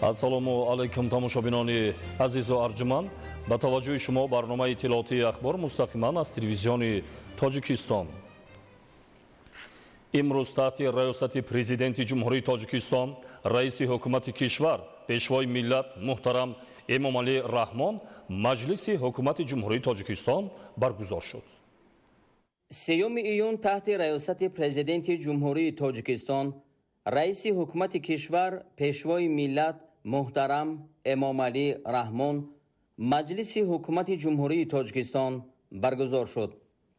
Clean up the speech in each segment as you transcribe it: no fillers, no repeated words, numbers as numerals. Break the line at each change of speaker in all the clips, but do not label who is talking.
Ассалому алайкум, тамошобинони азизу арҷуманд. Ба таваҷҷӯҳи шумо барномаи иттилоотии «Ахбор» мустақиман аз Телевизиони Тоҷикистон. Имрӯз таҳти раёсати Президенти Ҷумҳурии Тоҷикистон, раиси ҳукумати кишвар, Пешвои миллат муҳтарам Эмомалӣ Раҳмон Маҷлиси ҳукумати Ҷумҳурии Тоҷикистон баргузор шуд.
3 июн таҳти раёсати Президенти Ҷумҳурии Тоҷикистон, раиси ҳукумати кишвар, Пешвои миллат муҳтарам Эмомалӣ Раҳмон Маҷлиси ҳукумати Ҷумҳурии Тоҷикистон баргузор шуд.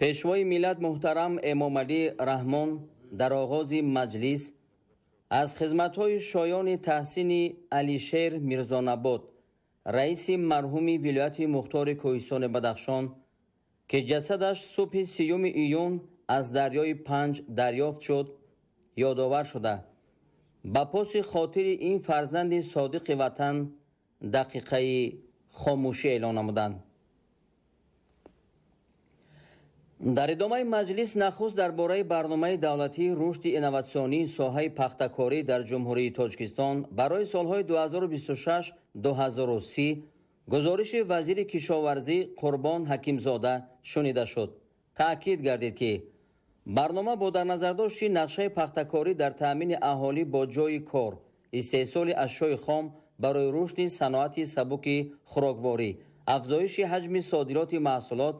Пешвои миллат муҳтарам Эмомалӣ Раҳмон дар оғози маҷлис аз хизматҳои шоёни таҳсини Алишер Мирзонабот, раиси марҳуми вилояти мухтори Кӯҳистони Бадахшон, ки ҷасадаш субҳи 3 июн аз дарёи Панҷ дарёфт шуд, ёдовар шуда, ба поси хотири ин фарзанди содиқи ватан дақиқаи хомӯшӣ эълон намуданд. Дар идомаи маҷлис нахуст дар бораи барномаи давлатии рушди инноватсионии соҳаи пахтакорӣ дар Ҷумҳурии Тоҷикистон барои солҳои 2026-2030 гузориши вазири кишоварзӣ Қурбон Ҳакимзода шунида шуд. Таъкид гардид, ки барнома бо дар назардошти нақшаи пахтакорӣ дар таъмини аҳолӣ бо ҷойи кор, истеҳсоли ашёи хом барои рушди саноати сабуки хӯрокворӣ, афзоиши ҳаҷми содироти маҳсулот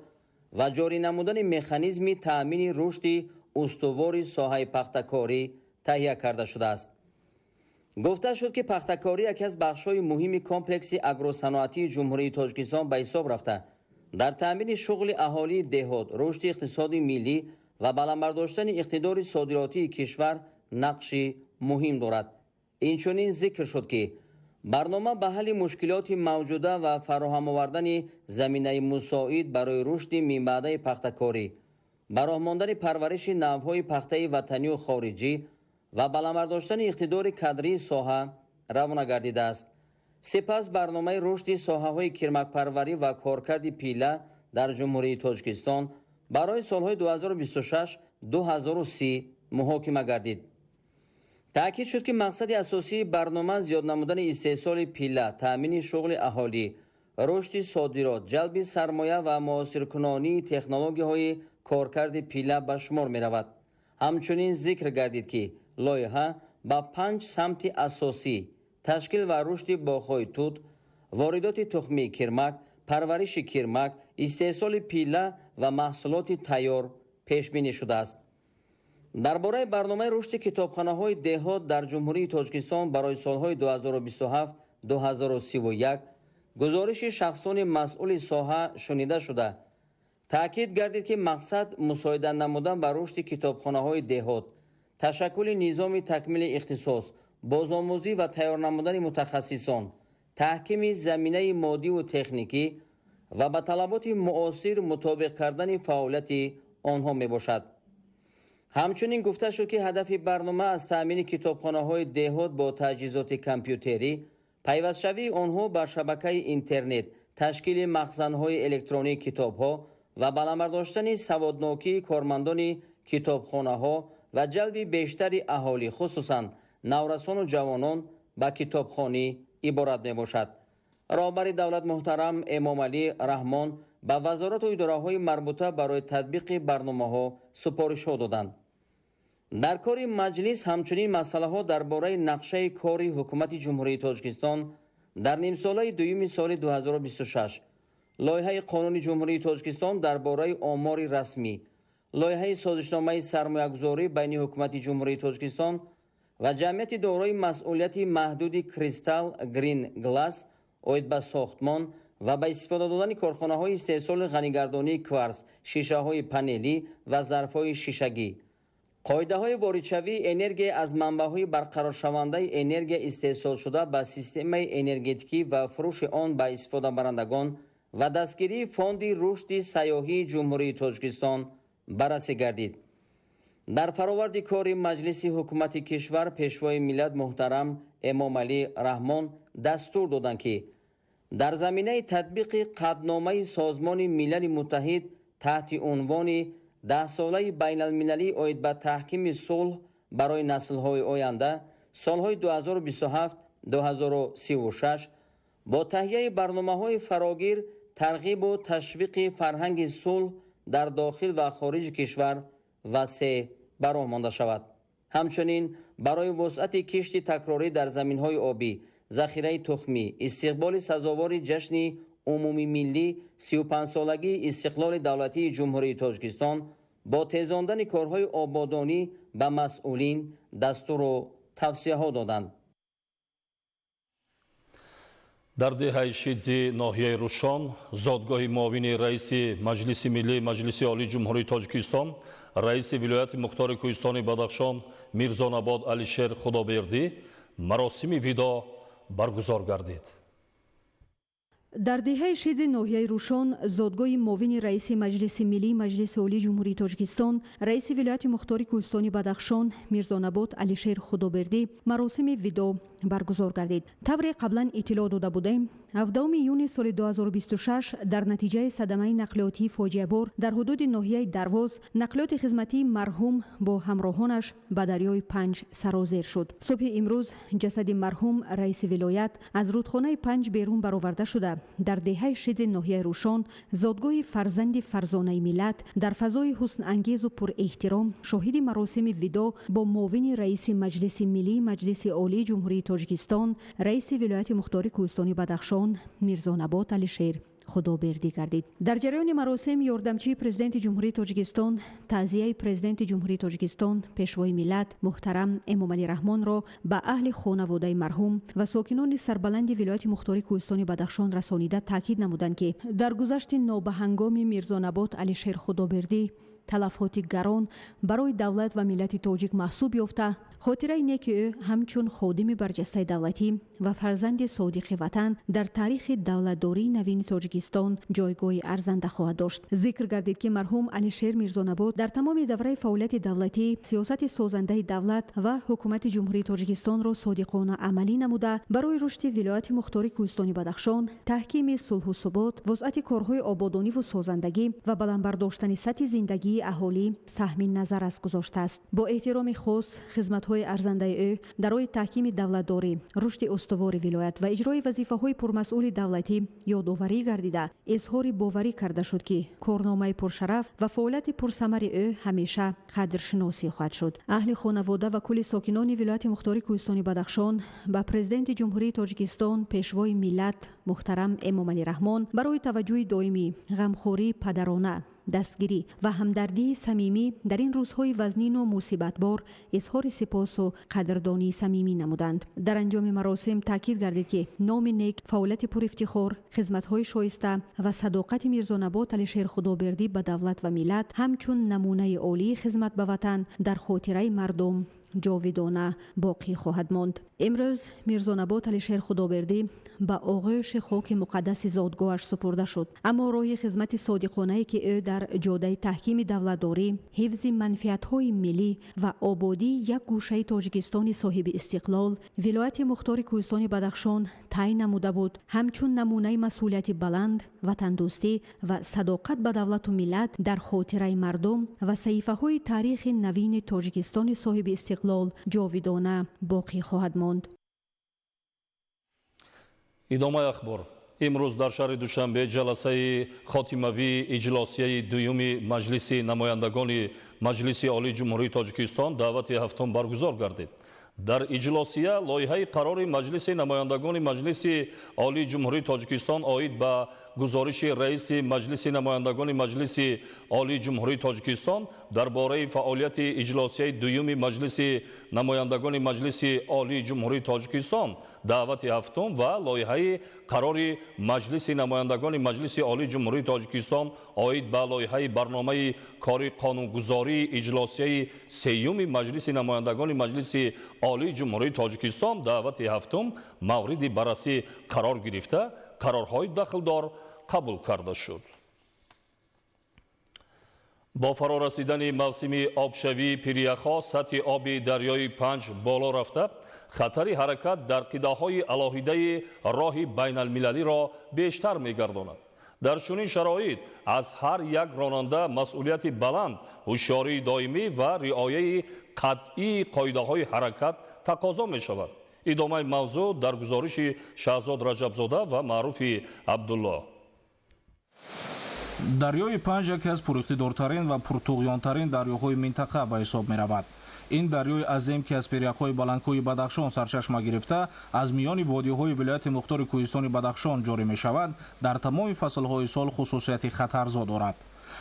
ва ҷорӣ намудани механизми таъмини рушди устувори соҳаи пахтакорӣ таҳия карда шудааст. Гуфта шуд, ки пахтакорӣ яке аз бахшҳои муҳими комплекси агросаноатии Ҷумҳурии Тоҷикистон ба ҳисоб рафта, дар таъмини шуғли аҳолии деҳот, рушди иқтисоди миллӣ ва баланд бардоштани иқтидори содиротии кишвар нақши муҳим дорад. Инчунин зикр шуд, ки барнома ба ҳалли мушкилоти мавҷуда ва фароҳам овардани заминаи мусоид барои рушди минбаъдаи пахтакорӣ, ба роҳ мондани парвариши навъҳои пахтаи ватанию хориҷӣ ва баланд бардоштани иқтидори кадрии соҳа равона гардидааст. Сипас барномаи рушди соҳаҳои кирмакпарварӣ ва коркарди пила дар Ҷумҳурии Тоҷикистон барои солҳои 2026-2030 муҳокима гардид. Таъкид шуд, ки мақсади асосии барнома зиёд намудани истеҳсоли пила, таъмини шуғли аҳолӣ, рушди содирот, ҷалби сармоя ва муосиркунонии технологияҳои коркарди пила ба шумор меравад. Ҳамчунин зикр гардид, ки лоиҳа ба 5 самти асосӣ: ташкил ва рушди боғҳои тут, воридоти тухмии кирмак, парвариши кирмак, истеҳсоли пила ва маҳсулоти тайёр пешбинӣ шудааст. Дар бораи барномаи рушди китобхонаҳои деҳот дар Ҷумҳурии Тоҷикистон барои солҳои 2027-2031 гузориши шахсони масъули соҳа шунида шуда, таъкид гардид, ки мақсад мусоидат намудан ба рушди китобхонаҳои деҳот, ташаккули низоми такмили ихтисос, бозомӯзӣ ва тайёр намудани мутахассисон, таҳкими заминаи моддиву техникӣ ва ба талаботи муосир мутобиқ кардани фаъолияти онҳо мебошад. Ҳамчунин гуфта шуд, ки ҳадафи барнома аз таъмини китобхонаҳои деҳот бо таҷҳизоти компютерӣ, пайвастшавии онҳо ба шабакаи интернет, ташкили махзанҳои электронии китобҳо ва баланд бардоштани саводнокии кормандони китобхонаҳо ва ҷалби бештари аҳолӣ, хусусан наврасону ҷавонон ба китобхонӣ иборат мебошад. Роҳбари давлат муҳтарам Эмомалӣ Раҳмон ба вазорату идораҳои марбута барои татбиқи барномаҳо супоришҳо доданд. Дар кори маҷлис ҳамчунин масъалаҳо дар бораи нақшаи кори ҳукумати Ҷумҳурии Тоҷикистон дар нимсолаи дуюми соли 2026, лоиҳаи қонуни Ҷумҳурии Тоҷикистон дар бораи омори расмӣ, лоиҳаи созишномаи сармоягузорӣ байни ҳукумати Ҷумҳурии Тоҷикистон ва ҷамъияти дорои масъулияти маҳдуди «Кристалл Грин Гласс» оид ба сохтмон ва ба истифода додани корхонаҳои истеҳсоли ғанигардонии кварс, шишаҳои панелӣ ва зарфҳои шишагӣ, қоидаҳои воридшавии энергия аз манбаъҳои барқароршавандаи энергия истеҳсолшуда ба системаи энергетикӣ ва фурӯши он ба истифодабарандагон ва дастгирии фонди рушди сайёҳии Ҷумҳурии Тоҷикистон баррасӣ гардид. Дар фароварди кори Маҷлиси ҳукумати кишвар Пешвои миллат муҳтарам Эмомалӣ Раҳмон дастур доданд, ки дар заминаи татбиқи қатъномаи Созмони Милали Муттаҳид таҳти унвони Даҳсолаи байналмилалӣ оид ба таҳкими сулҳ барои наслҳои оянда солҳои 2027 2036 бо таҳияи барномаҳои фарогир тарғибу ташвиқи фарҳанги сулҳ дар дохил ва хориҷи кишвар васеъ ба роҳ монда шавад. Ҳамчунин барои вусъати кишти такрорӣ дар заминҳои обӣ, захираи тухмӣ, истиқболи сазовори ҷашни умумимиллӣ 35-солагии истиқлоли давлатии Ҷумҳурии Тоҷикистон бо тезондани корҳои ободонӣ ба масъулин дастуру тавсияҳо доданд.
Дар деҳаи Шидзи ноҳияи Рушон, зодгоҳи муовини раиси Маҷлиси Миллии Маҷлиси Олии Ҷумҳурии Тоҷикистон, раиси вилояти Мухтори Кӯҳистони Бадахшон Мирзонабод Алишер Худобердӣ маросими видо баргузор гардид.
Дар деҳаи Шидзи ноҳияи Рушон, зодгоҳи муовини раиси Маҷлиси Миллии Маҷлиси Олии Ҷумҳурии Тоҷикистон, раиси вилояти Мухтори Кӯҳистони Бадахшон Мирзонабод Алишер Худобердӣ маросими видо баргузор гардид. Тавре қаблан иттилоъ дода будем, 17 июни соли 2026 дар натиҷаи садамаи нақлиётии фоҷиабор дар ҳудуди ноҳияи Дарвоз нақлиёти хизматии марҳум бо ҳамроҳонаш ба дарёи Панҷ сарозер шуд. Субҳи имрӯз ҷасади марҳум раиси вилоят аз рудхонаи Панҷ берун бароварда шуда дар деҳаи Шидзи ноҳияи Рушон, зодгоҳи фарзанди фарзонаи миллат, дар фазои ҳуснангезу пурэҳтиром шоҳиди маросими видо бо муовини раиси Маҷлиси Миллии Маҷлиси Олии Ҷумҳурии Тоҷикистон, раиси вилояти Мухтори Кӯҳистони Бадахшон Мирзонабод Алишер Худобердӣ гардид. Дар ҷараёни маросим ёрдамчии Президенти Ҷумҳурии Тоҷикистон таъзияи Президенти Ҷумҳурии Тоҷикистон, Пешвои миллат муҳтарам Эмомалӣ Раҳмонро ба аҳли хонаводаи марҳум ва сокинони сарбаланди вилояти Мухтори Кӯҳистони Бадахшон расонида таъкид намуданд, ки дар гузашти нобаҳангоми Мирзонабод Алишер Худобердӣ талафоти гарон барои давлат ва миллати тоҷик маҳсуб ёфта, хотираи неки ӯ ҳамчун ходими барҷастаи давлатӣ ва фарзанди содиқи ватан дар таърихи давлатдории навини Тоҷикистон ҷойгоҳи арзанда хоҳад дошт. Зикр гардид, ки марҳум Алишер Мирзонабод дар тамоми давраи фаъолияти давлатӣ сиёсати созандаи давлат ва ҳукумати Ҷумҳурии Тоҷикистонро содиқона амалӣ намуда, барои рушди вилояти Мухтори Кӯҳистони Бадахшон, таҳкими сулҳу субот, вусъати корҳои ободониву созандагӣ ва баланд бардоштани сатҳи зиндагии аҳолӣ саҳми назаррас гузоштааст. Бо эҳтироми хос хизматҳои арзандаи ӯ дар роҳи таҳкими давлатдорӣ, рушди устувори вилоят ва иҷрои вазифаҳои пурмасъули давлатӣ ёдоварӣ гардида, изҳори боварӣ карда шуд, ки корномаи пуршараф ва фаъолияти пурсамари ӯ ҳамеша қадршиносӣ хоҳад шуд. Аҳли хонавода ва кулли сокинони вилояти Мухтори Кӯҳистони Бадахшон ба Президенти Ҷумҳурии Тоҷикистон, Пешвои миллат муҳтарам Эмомалӣ Раҳмон барои таваҷҷӯҳи доимӣ, ғамхории падарона, дастгирӣ ва ҳамдардии самимӣ дар ин рӯзҳои вазнину мусибатбор изҳори сипосу қадрдонии самимӣ намуданд. Дар анҷоми маросим таъкид гардид, ки номи нек, фаъолияти пурэфтихор, хизматҳои шоиста ва садоқати Мирзонабод Алишер Худобердӣ ба давлат ва миллат ҳамчун намунаи олии хизмат ба ватан дар хотираи мардум ҷовидона боқӣ хоҳад монд. Имрӯз Мирзонабод Алишер Худобердӣ ба оғӯши хоки муқаддаси зодгоҳаш супурда шуд, аммо роҳи хизмати содиқонае, ки ӯ дар ҷодаи таҳкими давлатдорӣ, ҳифзи манфиатҳои миллӣ ва ободии як гӯшаи Тоҷикистони соҳиби истиқлол, вилояти Мухтори Кӯҳистони Бадахшон тай намуда буд, ҳамчун намунаи масъулияти баланд, ватандӯстӣ ва садоқат ба давлату миллат дар хотираи мардум ва саҳифаҳои таърихи навини Тоҷикистони соҳиби истиқлол ҷовидона боқӣ хоҳад монд.
Идомаи ахбор. Имрӯз дар шаҳри Душанбе ҷаласаи хотимавии иҷлосияи дуюми Маҷлиси намояндагони Маҷлиси Олии Ҷумҳурии Тоҷикистон даъвати ҳафтум баргузор гардид. Дар иҷлосия лоиҳаи қарори Маҷлиси намояндагони Маҷлиси Олии Ҷумҳурии Тоҷикистон оид ба гузориши раиси Маҷлиси намояндагони Маҷлиси Олии Ҷумҳурии Тоҷикистон дар бораи фаъолияти иҷлосияи дуюми Маҷлиси намояндагони Маҷлиси Олии Ҷумҳурии Тоҷикистон даъвати ҳафтум ва лоиҳаи қарори Маҷлиси намояндагони Маҷлиси Олии Ҷумҳурии Тоҷикистон оид ба лоиҳаи барномаи кори қонунгузории иҷлосияи сеюми Маҷлиси намояндагони Маҷлиси Олии Ҷумҳурии Тоҷикистон даъвати ҳафтум мавриди баррасӣ қарор гирифта, қарорҳои дахлдор қабул карда шуд. Бо фарорасидани мавсими обшавии пиряхҳо сатҳи оби дарёи Панҷ боло рафта, хатари ҳаракат дар қидаҳои алоҳидаи роҳи байналмилалиро бештар мегардонад. Дар чунин шароит аз ҳар як ронанда масъулияти баланд, ҳушёрии доимӣ ва риояи қатъии қоидаҳои ҳаракат тақозо мешавад. Идомаи мавзӯъ дар гузориши Шаҳзод Раҷабзода ва Маъруфи Абдулло.
Дарёи Панҷ яке аз пуриқтидортарин ва пуртуғёнтарин дарёҳои минтақа ба ҳисоб меравад. Ин дарёи азим, ки аз пиряхҳои баландкӯҳи Бадахшон сарчашма гирифта, аз миёни водиҳои вилояти мухтори кӯҳистони Бадахшон ҷорӣ мешавад, дар тамоми фаслҳои сол хусусияти хатарзо дорад.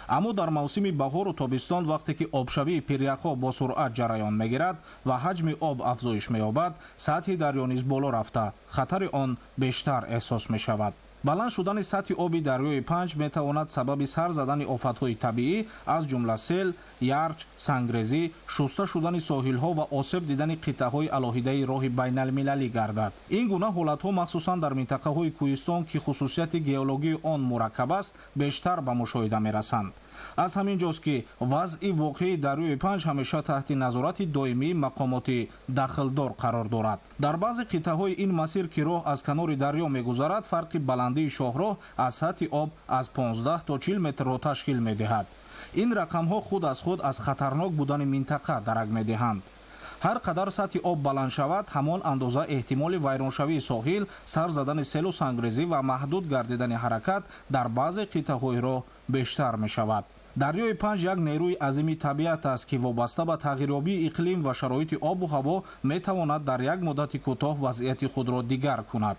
Аммо дар мавсими баҳору тобистон, вақте ки обшавии пиряхҳо бо суръат ҷараён мегирад ва ҳаҷми об афзоиш меёбад, сатҳи дарё низ боло рафта, хатари он бештар эҳсос мешавад. Баланд шудани сатҳи оби дарёи Панҷ метавонад сабаби сар задани офатҳои табиӣ, аз ҷумла сел, ярч, сангрезӣ, шуста шудани соҳилҳо ва осеб дидани қитъаҳои алоҳидаи роҳи байналмилалӣ гардад. Ин гуна ҳолатҳо махсусан дар минтақаҳои кӯҳистон, ки хусусияти геологии он мураккаб аст, бештар ба мушоҳида мерасанд. Аз ҳамин ҷост, ки вазъи воқеии дарёи Панҷ ҳамеша таҳти назорати доимии мақомоти дахлдор қарор дорад. Дар баъзе қитъаҳои ин масир, ки роҳ аз канори дарё мегузарад, фарқи баландии шоҳроҳ аз сатҳи об аз 15 то 40 метрро ташкил медиҳад. Ин рақамҳо худ аз худ аз хатарнок будани минтақа дарак медиҳанд. Ҳар қадар сатҳи об баланд шавад, ҳамон андоза эҳтимоли вайроншавии соҳил, сар задани селу сангрезӣ ва маҳдуд гардидани ҳаракат дар баъзе қитъаҳои роҳ бештар мешавад. Дарёи Панҷ як нерӯи азими табиат аст, ки вобаста ба тағйирёбии иқлим ва шароити обу ҳаво метавонад дар як муддати кӯтоҳ вазъияти худро дигар кунад.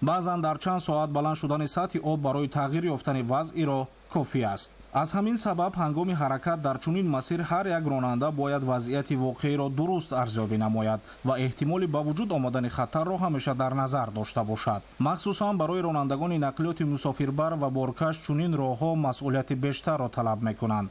Баъзан дар чанд соат баланд шудани сатҳи об барои тағйир ёфтани вазъи роҳ кофӣ аст. Аз ҳамин сабаб ҳангоми ҳаракат дар чунин масир ҳар як ронанда бояд вазъияти воқеиро дуруст арзёбӣ намояд ва эҳтимоли ба вуҷуд омадани хатарро ҳамеша дар назар дошта бошад. Махсусан барои ронандагони нақлиёти мусофирбар ва боркаш чунин роҳҳо масъулияти бештарро талаб мекунанд.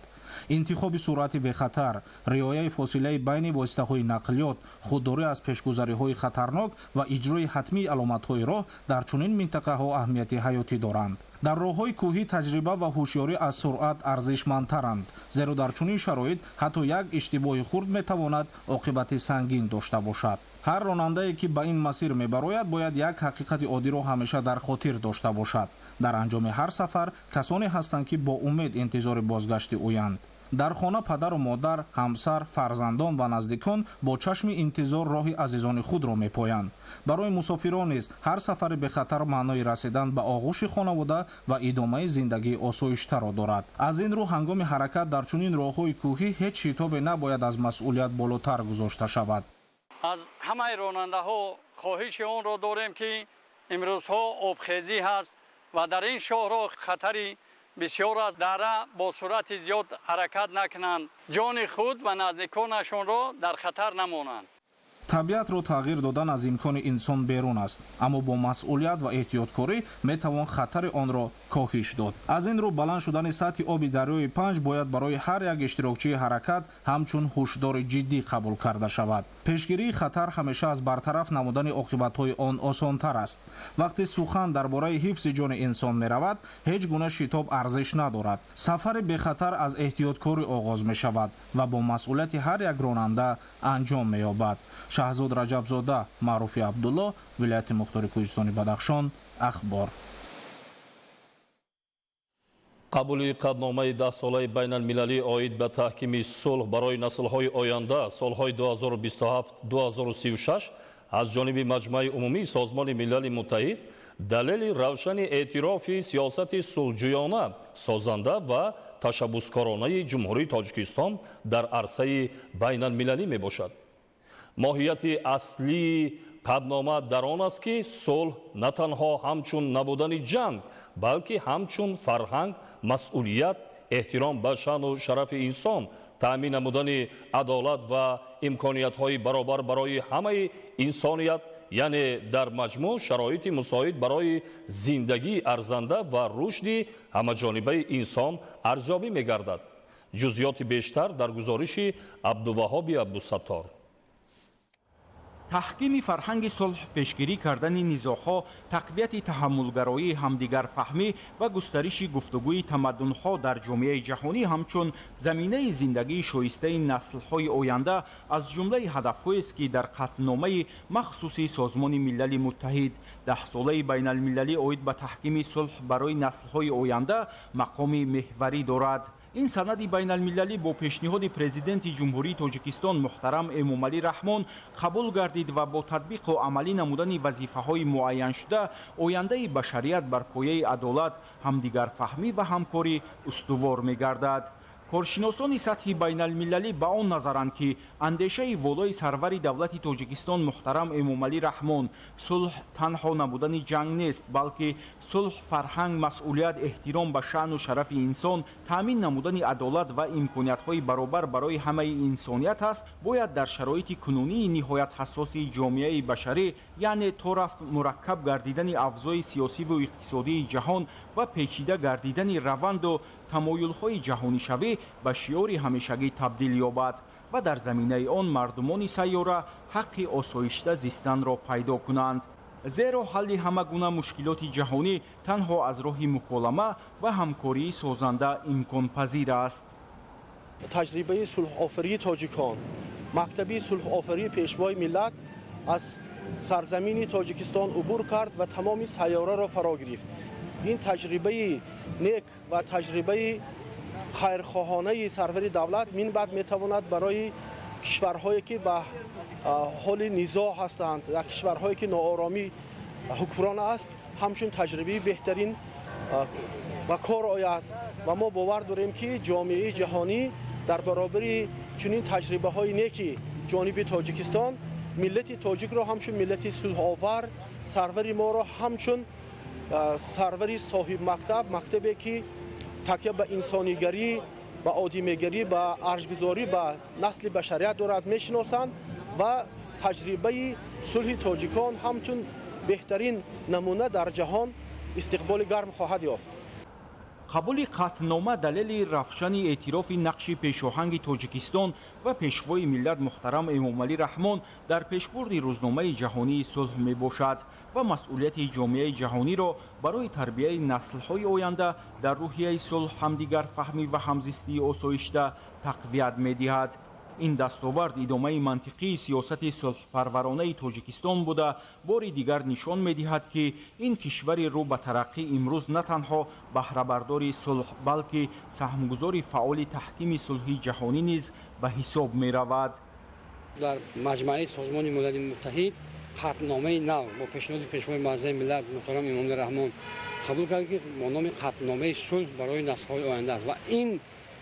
Интихоби суръати бехатар, риояи фосилаи байни воситаҳои нақлиёт, худдорӣ аз пешгузариҳои хатарнок ва иҷрои ҳатмии аломатҳои роҳ дар чунин минтақаҳо аҳамияти ҳаётӣ доранд. Дар роҳҳои кӯҳӣ таҷриба ва ҳушёрӣ аз суръат арзишмандтаранд, зеро дар чунин шароит ҳатто як иштибоҳи хурд метавонад оқибати сангин дошта бошад. Ҳар ронандае, ки ба ин масир мебарояд, бояд як ҳақиқати оддиро ҳамеша дар хотир дошта бошад. Дар анҷоми ҳар сафар касоне ҳастанд, ки бо умед интизори бозгашти ӯянд. Дар хона падару модар, ҳамсар, фарзандон ва наздикон бо чашми интизор роҳи азизони худро мепоянд. Барои мусофирон низ ҳар сафари бехатар маънои расидан ба оғӯши хонавода ва идомаи зиндагии осоиштаро дорад. Аз ин рӯ ҳангоми ҳаракат дар чунин роҳҳои кӯҳӣ ҳеҷ шитобе набояд аз масъулият болотар гузошта шавад.
Аз ҳамаи ронандаҳо хоҳиши онро дорем, ки имрӯзҳо обхезӣ ҳаст ва дар ин шоҳроҳ хатари бисёр аст. Дара бо суръати зиёд ҳаракат накунанд, ҷони худ ва наздиконашонро дар хатар намонанд.
Табиатро тағйир додан аз имкони инсон берун аст, аммо бо масъулият ва эҳтиёткорӣ метавон хатари онро коҳиш дод. Аз ин рӯ баланд шудани сатҳи оби дарёи Панҷ бояд барои ҳар як иштирокчии ҳаракат ҳамчун ҳушдори ҷиддӣ қабул карда шавад. Пешгирии хатар ҳамеша аз бартараф намудани оқибатҳои он осонтар аст. Вақте сухан дар бораи ҳифзи ҷони инсон меравад, ҳеҷ гуна шитоб арзиш надорад. Сафари бехатар аз эҳтиёткорӣ оғоз мешавад ва бо масъулияти ҳар як ронанда анҷом меёбад. Шаҳзод Раҷабзода, Маъруфи Абдулло, вилояти мухтори кӯҳистони Бадахшон, Ахбор.
Қабули қатъномаи 10-солаи байналмилалӣ оид ба таҳкими сулҳ барои наслҳои оянда солҳои 2027-2036 аз ҷониби Маҷмӯаи умумии Созмони Милали Муттаҳид далели равшани эътирофи сиёсати сулҳҷӯёна, созанда ва ташаббускоронаи Ҷумҳурии Тоҷикистон дар арсаи байналмилалӣ мебошад. Моҳияти аслии қатънома дар он аст, ки сулҳ на танҳо ҳамчун набудани ҷанг, балки ҳамчун фарҳанг, масъулият, эҳтиром ба шаъну шарафи инсон, таъмин намудани адолат ва имкониятҳои баробар барои ҳамаи инсоният, яъне дар маҷмӯъ шароити мусоид барои зиндагии арзанда ва рушди ҳамаҷонибаи инсон арзёбӣ мегардад. Ҷузъиёти бештар дар гузориши Абдуваҳоби Абдусаттор.
Таҳкими фарҳанги сулҳ, пешгирӣ кардани низоъҳо, тақвияти таҳаммулгароии ҳамдигарфаҳмӣ ва густариши гуфтугӯи тамаддунҳо дар ҷомеаи ҷаҳонӣ ҳамчун заминаи зиндагии шоистаи наслҳои оянда аз ҷумлаи ҳадафҳоест, ки дар қатъномаи махсуси Созмони Милали Муттаҳид 10-солаи байналмилалӣ оид ба таҳкими сулҳ барои наслҳои оянда мақоми меҳварӣ дорад. Ин санади байналмилалӣ бо пешниҳоди президенти Ҷумҳурии Тоҷикистон муҳтарам Эмомалӣ Раҳмон қабул гардид ва бо татбиқу амалӣ намудани вазифаҳои муайяншуда ояндаи башарият бар пояи адолат, ҳамдигарфаҳмӣ ва ҳамкорӣ устувор мегардад. Коршиносони сатҳи байналмилалӣ ба он назаранд, ки андешаи волои сарвари давлати Тоҷикистон муҳтарам Эмомалӣ Раҳмон сулҳ танҳо набудани ҷанг нест, балки сулҳ фарҳанг, масъулият, эҳтиром ба шаъну шарафи инсон, таъмин намудани адолат ва имкониятҳои баробар барои ҳамаи инсоният аст, бояд дар шароити кунунии ниҳоят ҳассоси ҷомеаи башарӣ, яъне то рафт мураккаб гардидани авзои сиёсиву иқтисодии ҷаҳон ва печида гардидани раванду тамоюлҳои ҷаҳонишавӣ ба шиори ҳамешагӣ табдил ёбад ва дар заминаи он мардумони сайёра ҳаққи осоишта зистанро пайдо кунанд. Зеро ҳалли ҳама гуна мушкилоти ҷаҳонӣ танҳо аз роҳи муколама ва ҳамкории созанда имконпазир аст.
Таҷрибаи сулҳофарии тоҷикон, мактаби сулҳофарии пешвои миллат аз сарзамини Тоҷикистон убур кард ва тамоми сайёраро фаро гирифт. Ин таҷрибаи нек ва таҷрибаи хайрхоҳонаи сарвари давлат минбаъд метавонад барои кишварҳое ки ба ҳоли низоъ ҳастанд, дар кишварҳое ки нооромӣ ҳукмрон аст, ҳамчун таҷрибаи беҳтарин ба кор ояд ва мо бовар дорем, ки ҷомеаи ҷаҳонӣ дар баробари чунин таҷрибаҳои неки ҷониби Тоҷикистон миллати тоҷикро ҳамчун миллати сулҳовар, сарвари моро ҳамчун сарвари соҳибмактаб, мактабе ки такя ба инсонигарӣ, ба одимигарӣ, ба арҷгузорӣ ба насли башарият дорад, мешиносанд ва таҷрибаи сулҳи тоҷикон ҳамчун беҳтарин намуна дар ҷаҳон истиқболи гарм хоҳад ёфт.
Қабули қатънома далели равшани эътирофи нақши пешоҳанги Тоҷикистон ва пешвои миллат муҳтарам Эмомалӣ Раҳмон дар пешбурди рӯзномаи ҷаҳонии сулҳ мебошад ва масъулияти ҷомеаи ҷаҳониро барои тарбияи наслҳои оянда дар рӯҳияи сулҳ, ҳамдигарфаҳмӣ ва ҳамзистии осоишта тақвият медиҳад. Ин дастовард идомаи мантиқии сиёсати сулҳпарваронаи Тоҷикистон буда, бори дигар нишон медиҳад, ки ин кишвари рӯ ба тараққӣ имрӯз на танҳо баҳрабардори сулҳ, балки саҳмгузори фаъоли таҳкими сулҳи ҷаҳонӣ низ ба ҳисоб меравад.
Дар маҷмаи Созмони Милали Муттаҳид қатъномаи нав бо пешниҳоди пешвои муаззами миллат муҳтарам Эмомалӣ Раҳмон қабул кард, ки бо номи қатъномаи сулҳ барои наслҳои оянда аст ва ин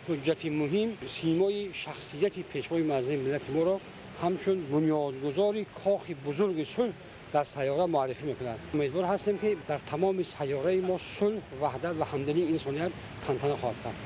ҳуҷҷати муҳим симои шахсияти пешвои муаззами миллати моро ҳамчун бунёдгузори кохи бузурги сулҳ дар сайёра муаррифӣ мекунад. Умедвор ҳастем, ки дар тамоми сайёраи мо сулҳ, ваҳдат ва ҳамдилии инсоният тантана хоҳад кард.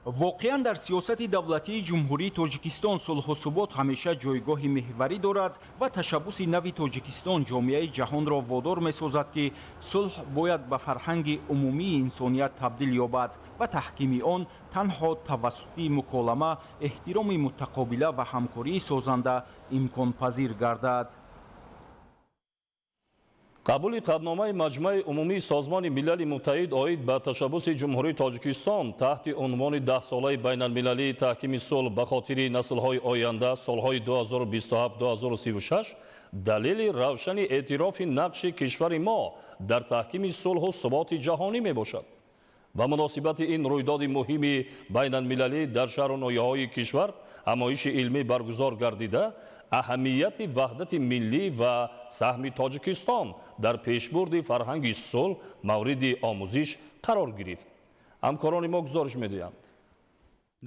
Воқеан дар сиёсати давлатии Ҷумҳурии Тоҷикистон сулҳу субот ҳамеша ҷойгоҳи меҳварӣ дорад ва ташаббуси нави Тоҷикистон ҷомеаи ҷаҳонро водор месозад, ки сулҳ бояд ба фарҳанги умумии инсоният табдил ёбад ва таҳкими он танҳо тавассути муколама, эҳтироми мутақобила ва ҳамкории созанда имконпазир гардад.
Қабули қатъномаи Маҷмаи Умумии Созмони Милали Муттаҳид оид ба ташаббуси Ҷумҳурии Тоҷикистон таҳти унвони даҳсолаи байналмилалии таҳкими сулҳ ба хотири наслҳои оянда солҳои 2027-2036 далели равшани эътирофи нақши кишвари мо дар таҳкими сулҳу суботи ҷаҳонӣ мебошад. Ба муносибати ин рӯйдоди муҳими байналмилалӣ дар шаҳру ноҳияҳои кишвар ҳамоиши илмӣ баргузор гардида, аҳамияти ваҳдати миллӣ ва саҳми Тоҷикистон дар пешбурди фарҳанги сулҳ мавриди омӯзиш қарор гирифт. Ҳамкорони мо гузориш медиҳанд.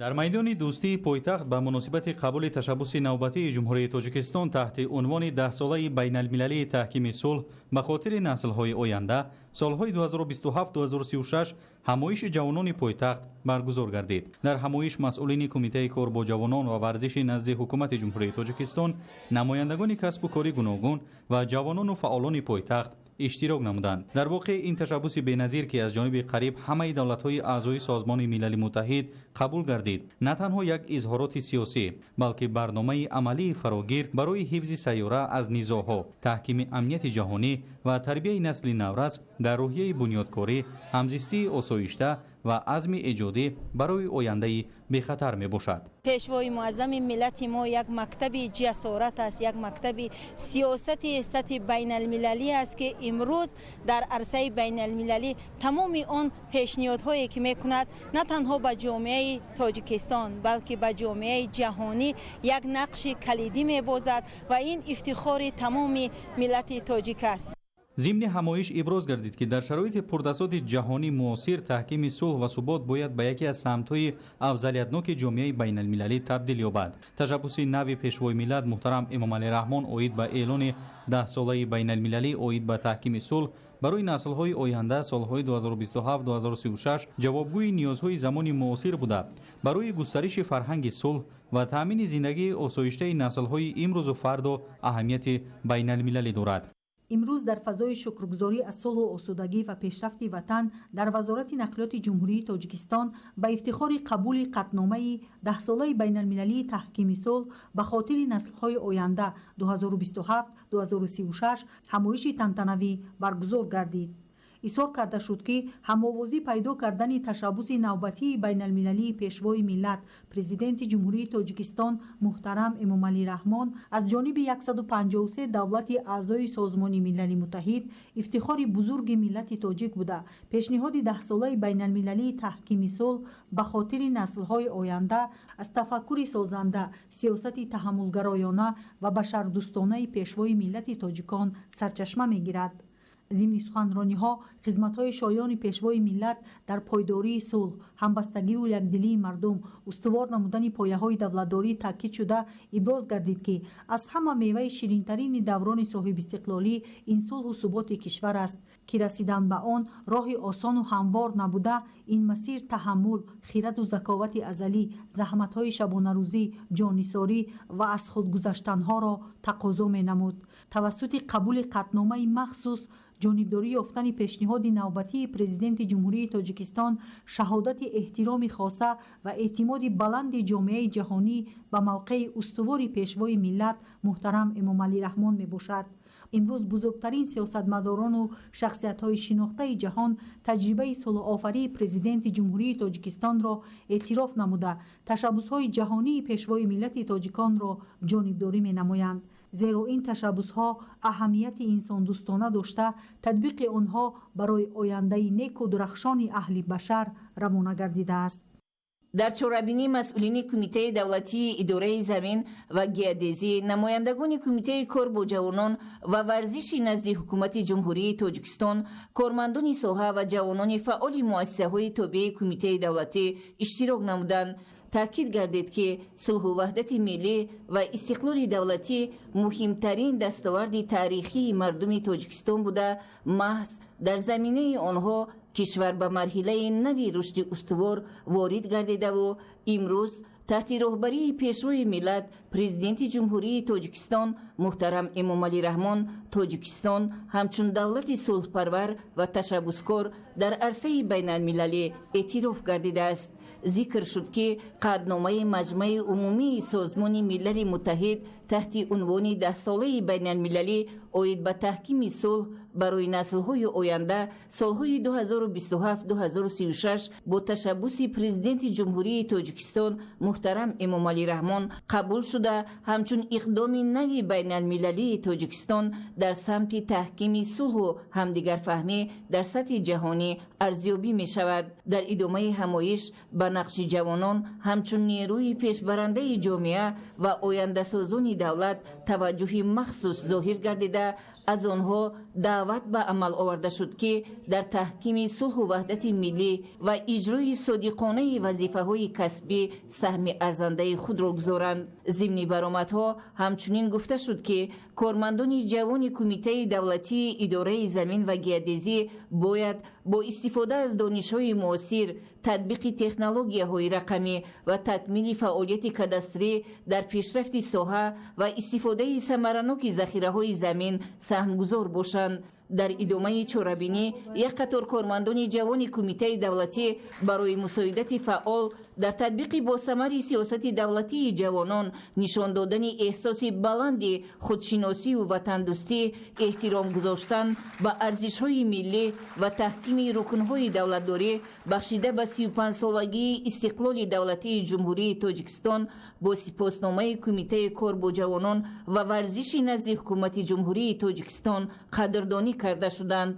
Дар майдони дӯстии пойтахт ба муносибати қабули ташаббуси навбатии Ҷумҳурии Тоҷикистон таҳти унвони даҳсолаи байналмилалии таҳкими сулҳ ба хотири наслҳои оянда солҳои 2027-2036 ҳамоиши ҷавонони пойтахт баргузор гардид. Дар ҳамоиш масъулини Кумитаи кор бо ҷавонон ва варзиши назди Ҳукумати Ҷумҳурии Тоҷикистон, намояндагони касбу кори гуногун ва ҷавонону фаъолони пойтахт иштирок намуданд. Дар воқеъ ин ташаббуси беназир, ки аз ҷониби қариб ҳамаи давлатҳои аъзои Созмони Милали Муттаҳид қабул гардид, на танҳо як изҳороти сиёсӣ, балки барномаи амалии фарогир барои ҳифзи сайёра аз низоъҳо, таҳкими амнияти ҷаҳонӣ ва тарбияи насли наврас дар рӯҳияи бунёдкорӣ, ҳамзистии осоишта ва азми эҷодӣ барои ояндаи бехатар мебошад.
Пешвои муаззами миллати мо як мактаби ҷасорат аст, як мактаби сиёсати сатҳи байналмилалӣ аст, ки имрӯз дар арсаи байналмилалӣ тамоми он пешниҳодҳое ки мекунад, на танҳо ба ҷомеаи Тоҷикистон, балки ба ҷомеаи ҷаҳонӣ як нақши калидӣ мебозад ва ин ифтихори тамоми миллати тоҷик аст.
Зимни ҳамоиш иброз гардид, ки дар шароити пуртасоди ҷаҳонӣ муосир таҳкими сулҳ ва субот бояд ба яке аз самтҳои афзалиятноки ҷомеаи байналмилалӣ табдил ёбад. Ташаббуси нави Пешвои миллат муҳтарам Эмомалӣ Раҳмон оид ба эълони 10-солаи байналмилалӣ оид ба таҳкими сулҳ барои наслҳои оянда солҳои 2027-2036 ҷавобгӯи ниёзҳои замони муосир буда, барои густариши фарҳанги сулҳ ва таъмини зиндагии осоиштаи наслҳои имрӯзу фардо аҳамияти байналмилалӣ дорад.
Имрӯз дар фазои шукргузорӣ аз сулҳу осудагӣ ва пешрафти ватан дар Вазорати нақлиёти Ҷумҳурии Тоҷикистон ба ифтихори қабули қатъномаи 10-солаи байналмилалии таҳкими сулҳ ба хотири наслҳои оянда 2027-2036 ҳамоиши тантанавӣ баргузор гардид. Изҳор карда шуд, ки ҳамовозӣ пайдо кардани ташаббуси навбатии байналмилалии Пешвои миллат, Президенти Ҷумҳурии Тоҷикистон муҳтарам Эмомалӣ Раҳмон аз ҷониби 153 давлати аъзои Созмони Милали Муттаҳид ифтихори бузурги миллати тоҷик буда, пешниҳоди 10-солаи байналмилалии таҳкими сулҳ ба хотири наслҳои оянда аз тафаккури созанда, сиёсати таҳаммулгароёна ва башардӯстонаи Пешвои миллати тоҷикон сарчашма мегирад. Зимни суханрониҳо хизматҳои шоёни Пешвои миллат дар пойдории сулҳ, ҳамбастагиву якдилии мардум, устувор намудани пояҳои давлатдорӣ таъкид шуда, иброз гардид, ки аз ҳама меваи ширинтарини даврони соҳибистиқлолӣ ин сулҳу суботи кишвар аст, ки расидан ба он роҳи осону ҳамвор набуда, ин масир таҳаммул, хираду заковати азалӣ, заҳматҳои шабонарӯзӣ, ҷоннисорӣ ва аз худгузаштанҳоро тақозо менамуд. Тавассути қабули қатъномаи махсус ҷонибдорӣ ёфтани пешниҳоди навбатии Президенти Ҷумҳурии Тоҷикистон шаҳодати эҳтироми хоса ва эътимоди баланди ҷомеаи ҷаҳонӣ ба мавқеи устувори Пешвои миллат муҳтарам Эмомалӣ Раҳмон мебошад. Имрӯз бузургтарин сиёсатмадорону шахсиятҳои шинохтаи ҷаҳон таҷрибаи сулҳофарии Президенти Ҷумҳурии Тоҷикистонро эътироф намуда, ташаббусҳои ҷаҳонии Пешвои миллати тоҷиконро ҷонибдорӣ менамоянд. Зеро ин ташаббусҳо аҳамияти инсондӯстона дошта, татбиқи онҳо барои ояндаи неку дурахшони аҳли башар равона гардидааст.
Дар чорабинӣ масъулини Кумитаи давлатии идораи замин ва геодезӣ, намояндагони Кумитаи кор бо ҷавонон ва варзиши назди Ҳукумати Ҷумҳурии Тоҷикистон, кормандони соҳа ва ҷавонони фаъоли муассисаҳои тобеи Кумитаи давлатӣ иштирок намуданд. Таъкид гардид, ки сулҳу ваҳдати миллӣ ва истиқлоли давлатӣ муҳимтарин дастоварди таърихии мардуми Тоҷикистон буда, маҳз дар заминаи онҳо кишвар ба марҳилаи нави рушди устувор ворид гардидаву имрӯз таҳти роҳбарии Пешвои миллат, Президенти Ҷумҳурии Тоҷикистон муҳтарам Эмомалӣ Раҳмон Тоҷикистон ҳамчун давлати сулҳпарвар ва ташаббускор дар арсаи байналмилалӣ эътироф гардидааст. Зикр шуд, ки қатъномаи Маҷмаи умумии Созмони Милали Муттаҳид таҳти унвони 10-солаи байналмилалӣ оид ба таҳкими сулҳ барои наслҳои оянда солҳои 2027-2036 бо ташаббуси Президенти Ҷумҳурии Тоҷикистон муҳтарам Эмомалӣ Раҳмон қабул шуда, ҳамчун иқдоми нави байналмилалии Тоҷикистон дар самти таҳкими сулҳу ҳамдигарфаҳмӣ дар сатҳи ҷаҳонӣ арзёбӣ мешавад. Дар идомаи ҳамоиш ба нақши ҷавонон ҳамчун нерӯи пешбарандаи ҷомеа ва ояндасозони давлат таваҷҷӯҳи махсус зоҳир гардида, аз онҳо даъват ба амал оварда шуд, ки дар таҳкими сулҳу ваҳдати миллӣ ва иҷрои содиқонаи вазифаҳои касбӣ саҳми арзандаи худро гузоранд. Зимни баромадҳо ҳамчунин гуфта шуд, ки кормандони ҷавони Кумитаи давлатии идораи замин ва геодезӣ бояд бо истифода аз донишҳои муосир, татбиқи технологияҳои рақамӣ ва такмили фаъолияти кадастрӣ дар пешрафти соҳа ва истифодаи самараноки захираҳои замин саҳмгузор бошанд. Дар идомаи чорабинӣ як қатор кормандони ҷавони Кумитаи давлатӣ барои мусоидати фаъол дар татбиқи босамари сиёсати давлатии ҷавонон, нишон додани эҳсоси баланди худшиносиву ватандӯстӣ, эҳтиром гузоштан ба арзишҳои миллӣ ва таҳкими рукнҳои давлатдорӣ, бахшида ба 35-солагии истиқлоли давлатии Ҷумҳурии Тоҷикистон, бо сипосномаи Кумитаи кор бо ҷавонон ва варзиши назди Ҳукумати Ҷумҳурии Тоҷикистон қадрдонӣ карда шуданд.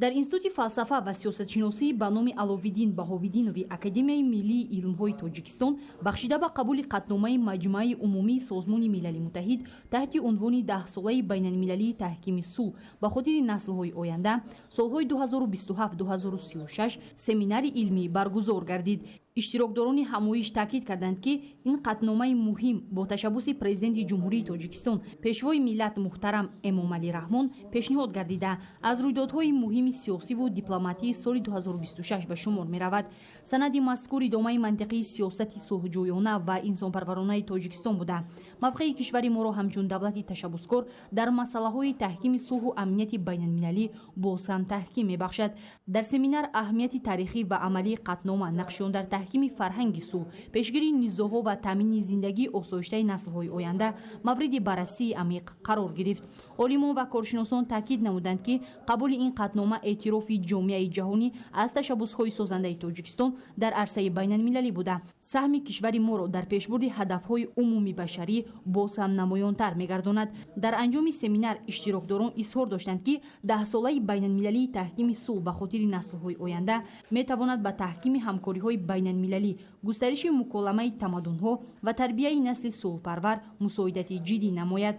Дар Институти фалсафа ва сиёсатшиносӣ ба номи Аловиддин Баҳовиддинови Академияи миллии илмҳои Тоҷикистон, бахшида ба қабули қатъномаи Маҷмааи умумии Созмони Милали Муттаҳид таҳти унвони Даҳсолаи байналмилалии таҳкими сулҳ ба хотири наслҳои оянда, солҳои 2027-2036, семинари илмӣ баргузор гардид. Иштирокдорони ҳамоиш таъкид карданд, ки ин қатъномаи муҳим бо ташаббуси Президенти Ҷумҳурии Тоҷикистон, Пешвои миллат муҳтарам Эмомалӣ Раҳмон пешниҳод гардида, аз рӯйдодҳои муҳими сиёсиву дипломатии соли 2026 ба шумор меравад. Санади мазкур идомаи мантиқии сиёсати сулҳҷӯёна ва инсонпарваронаи Тоҷикистон буда, мавқеи кишвари моро ҳамчун давлати ташаббускор дар масъалаҳои таҳкими сулҳу амнияти байналмилалӣ боз ҳам таҳким мебахшад. Дар семинар аҳамияти таърихӣ ва амалии қатънома, нақши он дар таҳкими фарҳанги сулҳ, пешгирии низоъҳо ва таъмини зиндагии осоиштаи наслҳои оянда мавриди баррасии амиқ қарор гирифт. Олимон ва коршиносон таъкид намуданд, ки қабули ин қатънома эътирофи ҷомеаи ҷаҳонӣ аз ташаббусҳои созандаи Тоҷикистон дар арсаи байналмилалӣ буда, саҳми кишвари моро дар пешбурди ҳадафҳои умумибашарӣ боз ҳам намоёнтар мегардонад. Дар анҷоми семинар иштирокдорон изҳор доштанд, ки даҳсолаи байналмилалии таҳкими сулҳ ба хотири наслҳои оянда метавонад ба таҳкими ҳамкориҳои байналмилалӣ, густариши муколамаи тамаддунҳо ва тарбияи насли сулҳпарвар мусоидати ҷиддӣ намояд.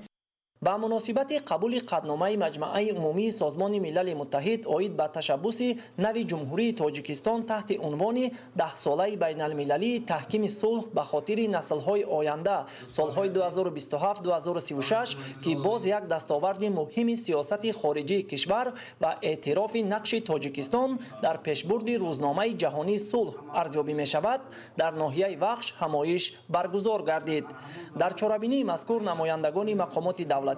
Ба муносибати қабули қатъномаи Маҷмааи умумии Созмони Милали Муттаҳид оид ба ташаббуси нави Ҷумҳурии Тоҷикистон таҳти унвони Даҳсолаи байналмилалии таҳкими сулҳ ба хотири наслҳои оянда, солҳои 2027-2036, ки боз як дастоварди муҳими сиёсати хориҷии кишвар ва эътирофи нақши Тоҷикистон дар пешбурди рӯзномаи ҷаҳонии сулҳ арзёбӣ мешавад, дар ноҳияи Вахш ҳамоиш баргузор гардид. Дар чорабинии мазкур намояндагони мақомоти давлатӣ,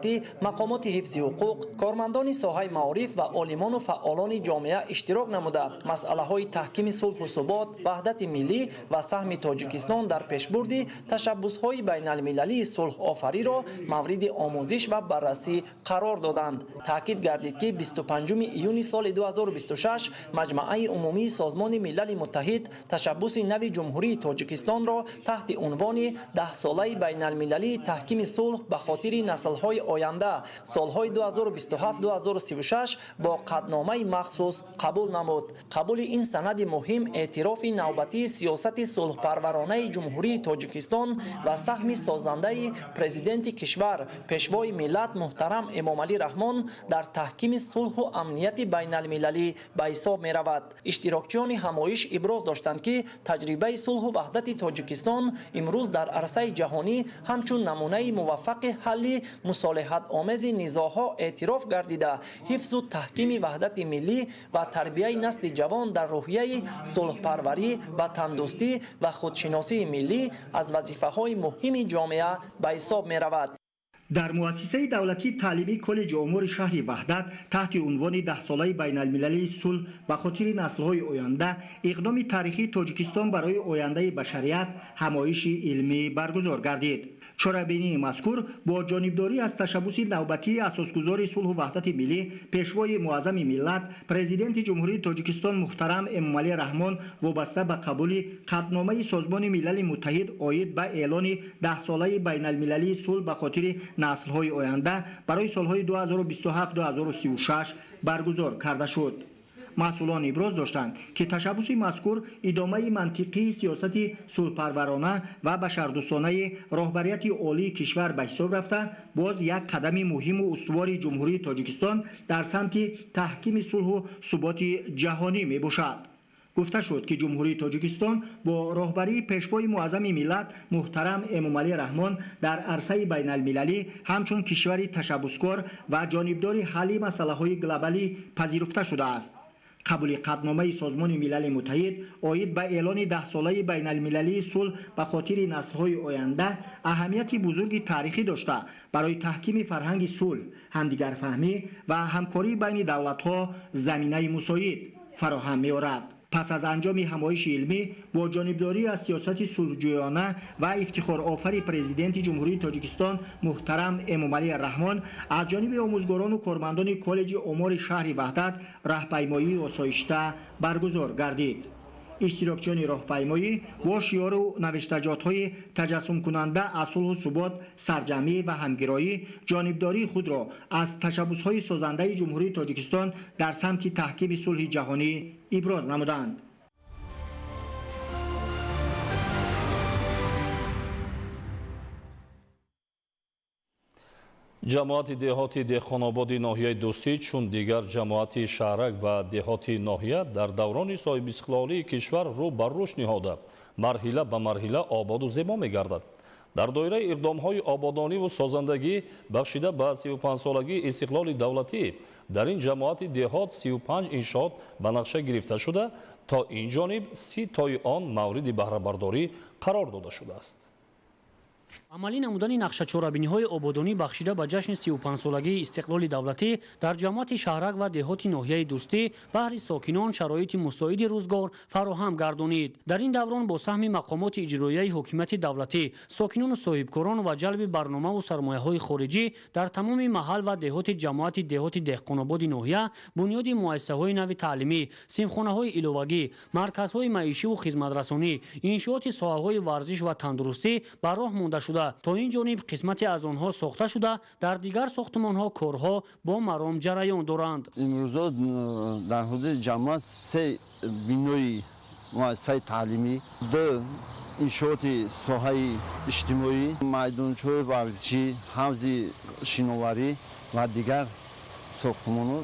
мақомоти ҳифзи ҳуқуқ, кормандони соҳаи маориф ва олимону фаъолони ҷомеа иштирок намуда, масъалаҳои таҳкими сулҳу субот, ваҳдати миллӣ ва саҳми Тоҷикистон дар пешбурди ташаббусҳои байналмилалии сулҳофариро мавриди омӯзиш ва баррасӣ қарор доданд. Таъкид гардид, ки 25 июни соли 2026 Маҷмааи умумии Созмони Милали Муттаҳид ташаббуси нави Ҷумҳурии Тоҷикистонро таҳти унвони Даҳсолаи байналмилалии таҳкими сулҳ ба хотири наслҳои оянда, солҳои 2027-2036 бо қатъномаи махсус қабул намуд. Қабули ин санади муҳим эътирофи навбатии сиёсати сулҳпарваронаи Ҷумҳурии Тоҷикистон ва саҳми созандаи Президенти кишвар, Пешвои миллат муҳтарам Эмомалӣ Раҳмон дар таҳкими сулҳу амнияти байналмилалӣ ба ҳисоб меравад. Иштирокчиёни ҳамоиш иброз доштанд, ки таҷрибаи сулҳу ваҳдати Тоҷикистон имрӯз дар арсаи ҷаҳонӣ ҳамчун намунаи муваффақи ҳалли мусолиҳатомези низоъҳо эътироф гардида, ҳифзу таҳкими ваҳдати миллӣ ва тарбияи насли ҷавон дар рӯҳияи сулҳпарварӣ, ватандӯстӣ ва худшиносии миллӣ аз вазифаҳои муҳими ҷомеа ба ҳисоб меравад.
Дар муассисаи давлатии таълимии коллеҷи омори шаҳри Ваҳдат таҳти унвони Даҳсолаи байналмилалии сулҳ ба хотири наслҳои оянда, иқдоми таърихии Тоҷикистон барои ояндаи башарият ҳамоиши илмӣ баргузор гардид. Чорабинии мазкур бо ҷонибдорӣ аз ташаббуси навбатии асосгузори сулҳу ваҳдати миллӣ, Пешвои муаззами миллат, Президенти Ҷумҳурии Тоҷикистон муҳтарам Эмомалӣ Раҳмон вобаста ба қабули қатъномаи Созмони Милали Муттаҳид оид ба эълони Даҳсолаи байналмилалии сулҳ ба хотири наслҳои оянда барои солҳои 2027-2036 баргузор карда шуд. Масъулон иброз доштанд, ки ташаббуси мазкур идомаи мантиқии сиёсати сулҳпарварона ва башардӯстонаи роҳбарияти олии кишвар ба ҳисоб рафта, боз як қадами муҳиму устувори Ҷумҳурии Тоҷикистон дар самти таҳкими сулҳу суботи ҷаҳонӣ мебошад. Гуфта шуд, ки Ҷумҳурии Тоҷикистон бо роҳбарии Пешвои муаззами миллат муҳтарам Эмомалӣ Раҳмон дар арсаи байналмилалӣ ҳамчун кишвари ташаббускор ва ҷонибдори ҳалли масъалаҳои глобалӣ пазируфта шудааст. Қабули қатъномаи Созмони Милали Муттаҳид оид ба эълони даҳсолаи байналмилалии сулҳ ба хотири наслҳои оянда аҳамияти бузурги таърихӣ дошта, барои таҳкими фарҳанги сулҳ, ҳамдигарфаҳмӣ ва ҳамкории байни давлатҳо заминаи мусоид фароҳам меорад. Пас аз анҷоми ҳамоиши илмӣ бо ҷонибдорӣ аз сиёсати сулҳҷӯёна ва ифтихорофари Президенти Ҷумҳурии Тоҷикистон муҳтарам Эмомалӣ Раҳмон аз ҷониби омӯзгорону кормандони коллеҷи омори шаҳри Ваҳдат раҳпаймоии осоишта баргузор гардид. Иштирокчиёни роҳпаймоӣ бо шиору навиштаҷотҳои таҷассумкунанда аз сулҳу субот, сарҷамъӣ ва ҳамгироӣ ҷонибдории худро аз ташаббусҳои созандаи Ҷумҳурии Тоҷикистон дар самти таҳкими сулҳи ҷаҳонӣ иброз намуданд.
Ҷамоати деҳоти Деҳқонободи ноҳияи Дӯстӣ чун дигар ҷамоати шаҳрак ва деҳоти ноҳия дар даврони соҳибистиқлолии кишвар рӯ ба рушд ниҳода, марҳила ба марҳила ободу зебо мегардад. Дар доираи иқдомҳои ободониву созандагӣ бахшида ба 35-солагии истиқлоли давлатӣ дар ин ҷамоати деҳот 35 иншоот ба нақша гирифта шуда, то ин ҷониб 30 тои он мавриди баҳрабардорӣ қарор дода шудааст.
Амалӣ намудани нақшачорабиниҳои ободонӣ бахшида ба ҷашни 35-солагии истиқлоли давлатӣ дар ҷамоати шаҳрак ва деҳоти ноҳияи Дӯстӣ баҳри сокинон шароити мусоиди рӯзгор фароҳам гардонид. Дар ин даврон бо саҳми мақомоти иҷроияи ҳокимияти давлатӣ, сокинону соҳибкорон ва ҷалби барномаву сармояҳои хориҷӣ дар тамоми маҳал ва деҳоти ҷамоати деҳоти Деҳқонободи ноҳия бунёди муассисаҳои нави таълимӣ, синфхонаҳои иловагӣ, марказҳои маишиву хизматрасонӣ, иншооти соҳаҳои варзиш ва тандурустӣ ба роҳ монда шуда, то ин ҷониб қисмате аз онҳо сохта шуда, дар дигар сохтмонҳо корҳо бо маром ҷараён доранд.
Имрӯзо дар ҳудуди ҷамоат 3 бинои муассисаи таълимӣ, 2 иншооти соҳаи иҷтимоӣ, майдончаҳои варзишӣ, ҳавзи шиноварӣ ва дигар сохтмонҳо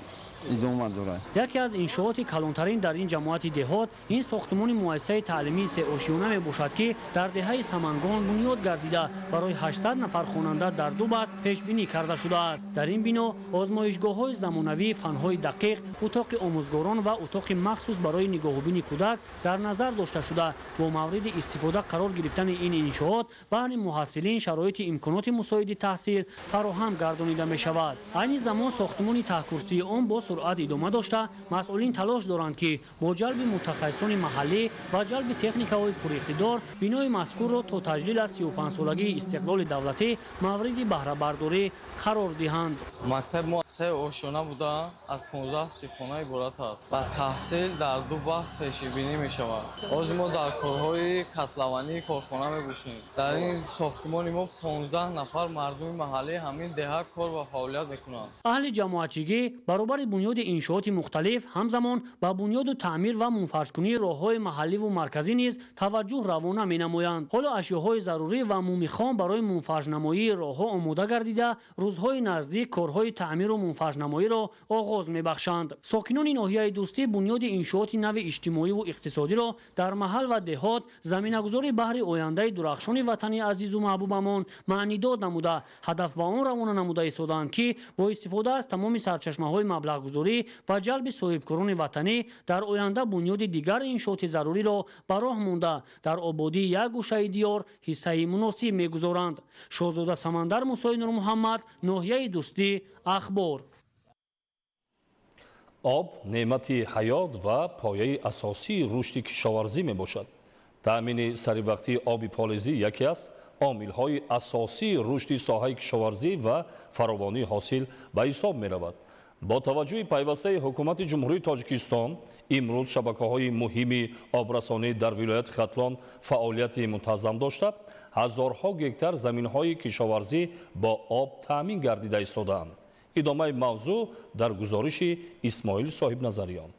идома дорад.
Яке аз иншооти калонтарин дар ин ҷамоати деҳот ин сохтмони муассисаи таълимии сеошиёна мебошад, ки дар деҳаи Самангон бунёд гардида, барои 800 нафар хонанда дар 2 баст пешбинӣ карда шудааст. Дар ин бино озмоишгоҳҳои замонавии фанҳои дақиқ, утоқи омӯзгорон ва утоқи махсус барои нигоҳубини кӯдак дар назар дошта шуда, бо мавриди истифода қарор гирифтани ин иншоот баҳри муҳассилин шароити имконоти мусоиди таҳсил фароҳам гардонида мешавад. Айни замон сохтмони таҳкурсии он бо суръат идома дошта, масъулин талош доранд, ки бо ҷалби мутахассисони маҳаллӣ ва ҷалби техникаҳои пуриқтидор бинои мазкурро то таҷлил аз 35-солагии истиқлоли давлатӣ мавриди баҳрабардорӣ қарор диҳанд.
Мактаби мо 3 ошёна буда, аз 15 синфхона иборат аст ва таҳсил дар 2 баст пешбинӣ мешавад. Ҳозир мо дар корҳои котловании корхона мебошем. Дар ин сохтмони мо 15 нафар мардуми маҳаллӣ ҳамин деҳа кор ва фаъолият мекунанд.
Аҳли ҷамоатчигӣ баробари бунёди иншооти мухталиф ҳамзамон ба бунёду таъмир ва мунфаршкунии роҳҳои маҳалливу марказӣ низ таваҷҷӯҳ равона менамоянд. Ҳоло ашёҳои зарурӣ ва мумихом барои мунфаршнамоии роҳҳо омода гардида, рӯзҳои наздик корҳои таъмиру мунфаршнамоиро оғоз мебахшанд. Сокинони ноҳияи Дӯстӣ бунёди иншооти нави иҷтимоиву иқтисодиро дар маҳал ва деҳот заминагузори баҳри ояндаи дурахшони ватани азизу маҳбубамон маънидод намуда, ҳадаф ба он равона намуда истодаанд, ки бо истифода аз тамоми сарчашмаҳои маблағгузорӣ ва ҷалби соҳибкорони ватанӣ дар оянда бунёди дигар иншооти заруриро ба роҳ монда, дар ободии як гӯшаи диёр ҳиссаи муносиб мегузоранд. Шоҳзода Самандар, Мусои Нурмуҳаммад, ноҳияи Дӯстӣ, Ахбор.
Об неъмати ҳаёт ва пояи асосии рушди кишоварзӣ мебошад. Таъмини саривақтии оби полезӣ яке аз омилҳои асосии рушди соҳаи кишоварзӣ ва фаровонии ҳосил ба ҳисоб меравад. Бо таваҷҷӯҳи пайвастаи ҳукумати Ҷумҳурии Тоҷикистон имрӯз шабакаҳои муҳими обрасонӣ дар вилояти Хатлон фаъолияти мунтазам дошта, ҳазорҳо гектар заминҳои кишоварзӣ бо об таъмин гардида истодаанд. Идомаи мавзӯъ дар гузориши Исмоил Соҳибназариён.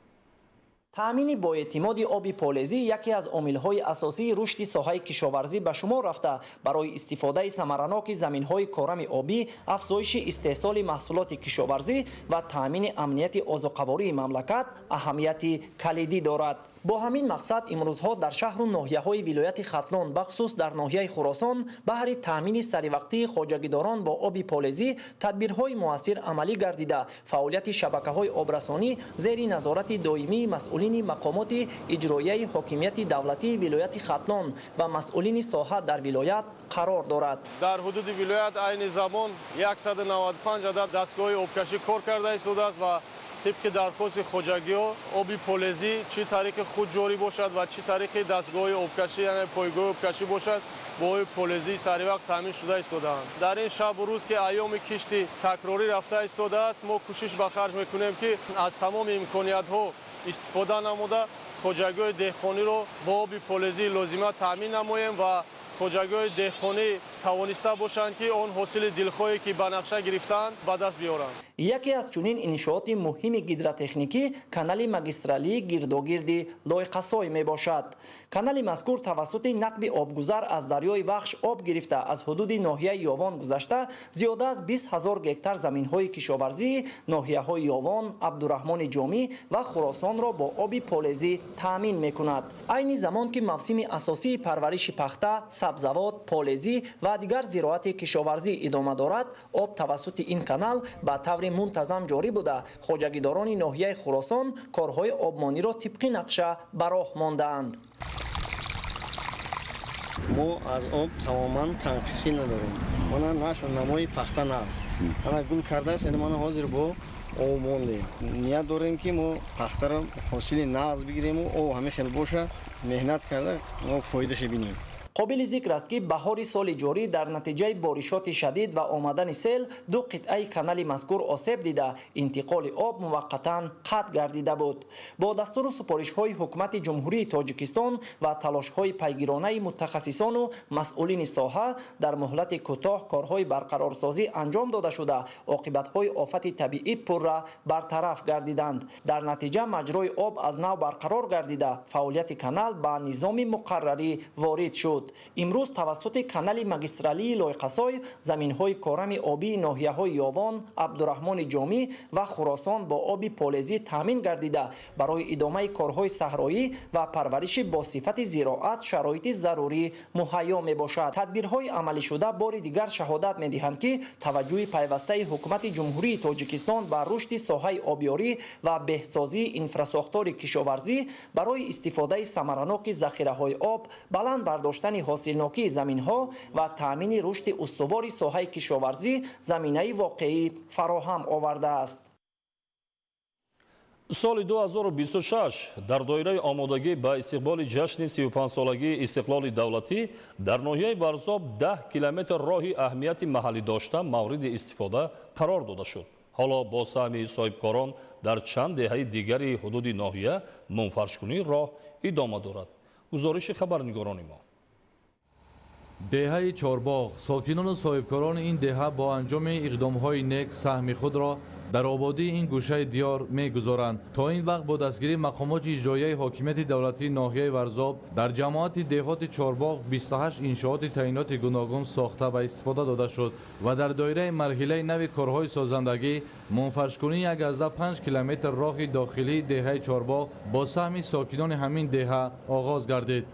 Таъмини боэътимоди оби полезӣ яке аз омилҳои асосии рушди соҳаи кишоварзӣ ба шумор рафта, барои истифодаи самараноки заминҳои корами обӣ, афзоиши истеҳсоли маҳсулоти кишоварзӣ ва таъмини амнияти озуқавории мамлакат аҳамияти калидӣ дорад. Бо ҳамин мақсад имрӯзҳо дар шаҳру ноҳияҳои вилояти Хатлон, бахусус дар ноҳияи Хуросон, баҳри таъмини саривақтии хоҷагидорон бо оби полезӣ тадбирҳои муассир амалӣ гардида, фаъолияти шабакаҳои обрасонӣ зери назорати доимии масъулини мақомоти иҷроияи ҳокимияти давлатии вилояти Хатлон ва масъулини соҳа дар вилоят қарор дорад.
Дар ҳудуди вилоят айни замон 195 адад дастгоҳи обкашӣ кор карда истодааст ва тибқи дархости хоҷагиҳо оби полезӣ чӣ тариқи худ ҷорӣ бошад ва чӣ тариқи дастгоҳи обкашӣ, яъне пойгоҳи обкашӣ бошад, бо оби полезӣ саривақт таъмин шуда истодаанд. Дар ин шабу рӯз, ки айёми кишти такрорӣ рафта истодааст, мо кӯшиш ба харҷ мекунем, ки аз тамоми имкониятҳо истифода намуда хоҷагиҳои деҳқониро бо оби полезии лозима таъмин намоем ва хоҷагиҳои деҳқонӣ тавониста бошанд, ки он ҳосили дилхоҳе, ки ба нақша гирифтаанд, ба даст биёранд.
Яке аз чунин иншооти муҳими гидротехникӣ канали магистралии гирдогирди Лойқасой мебошад. Канали мазкур тавассути нақби обгузар аз дарёи Вахш об гирифта, аз ҳудуди ноҳияи Ёвон гузашта, зиёда аз 20 ҳазор гектар заминҳои кишоварзии ноҳияҳои Ёвон, Абдураҳмони Ҷомӣ ва Хуросонро бо оби полезӣ таъмин мекунад. Айни замон ки мавсими асосии парвариши пахта, сабзавот, полезӣ ва дигар зироати кишоварзӣ идома дорад, об тавассути ин канал ба таври мунтазам ҷорӣ буда, хоҷагидорони ноҳияи Хуросон корҳои обмониро тибқи нақша ба роҳ мондаанд.
Мо аз об тамоман танқисӣ надорем. Мана нашу намои пахта наст, ана гул кардааст, мана ҳозир бо об мондем. Ният дорем, ки мо пахтаро ҳосили нағз бигирему об ҳамин хел боша, меҳнат карда мо фоидаша бинем.
Қобили зикр аст, ки баҳори соли ҷорӣ дар натиҷаи боришоти шадид ва омадани сел ду қитъаи канали мазкур осеб дида, интиқоли об муваққатан қатъ гардида буд. Бо дастуру супоришҳои ҳукумати Ҷумҳурии Тоҷикистон ва талошҳои пайгиронаи мутахассисону масъулини соҳа дар муҳлати кӯтоҳ корҳои барқарорсозӣ анҷом дода шуда, оқибатҳои офати табиӣ пурра бартараф гардиданд. Дар натиҷа маҷрои об аз нав барқарор гардида, фаъолияти канал ба низоми муқаррарӣ ворид шуд. Имрӯз тавассути канали магистралии Лойқасой заминҳои корами обии ноҳияҳои Ёвон, Абдураҳмони Ҷомӣ ва Хуросон бо оби полезӣ таъмин гардида, барои идомаи корҳои саҳроӣ ва парвариши бо сифати зироат шароити зарурӣ муҳайё мебошад. Тадбирҳои амалишуда бори дигар шаҳодат медиҳанд, ки таваҷҷӯҳи пайвастаи ҳукумати Ҷумҳурии Тоҷикистон ба рушди соҳаи обёрӣ ва беҳсозии инфрасохтори кишоварзӣ барои истифодаи самараноки захираҳои об, баланд бардоштани ҳосилнокии заминҳо ва таъмини рушди устувори соҳаи кишоварзӣ заминаи воқеӣ фароҳам овардааст.
Соли 2026 дар доираи омодагӣ ба истиқболи ҷашни 35-солагии истиқлоли давлатӣ дар ноҳияи Варзоб 10 километр роҳи аҳамияти маҳаллӣ дошта мавриди истифода қарор дода шуд. Ҳоло бо саҳми соҳибкорон дар чанд деҳаи дигари ҳудуди ноҳия мунфаршкунии роҳ идома дорад. Гузориши хабарнигорони мо.
Деҳаи Чорбоғ. Сокинону соҳибкорони ин деҳа бо анҷоми иқдомҳои нек саҳми худро дар ободии ин гӯшаи диёр мегузоранд. То ин вақт бо дастгирии мақомоти иҷроияи ҳокимияти давлатии ноҳияи Варзоб дар ҷамоати деҳоти Чорбоғ 28 иншооти таъиноти гуногун сохта ва истифода дода шуд ва дар доираи марҳилаи нави корҳои созандагӣ мунфаршкунии 1,5 километр роҳи дохилии деҳаи Чорбоғ бо саҳми сокинони ҳамин деҳа оғоз гардид.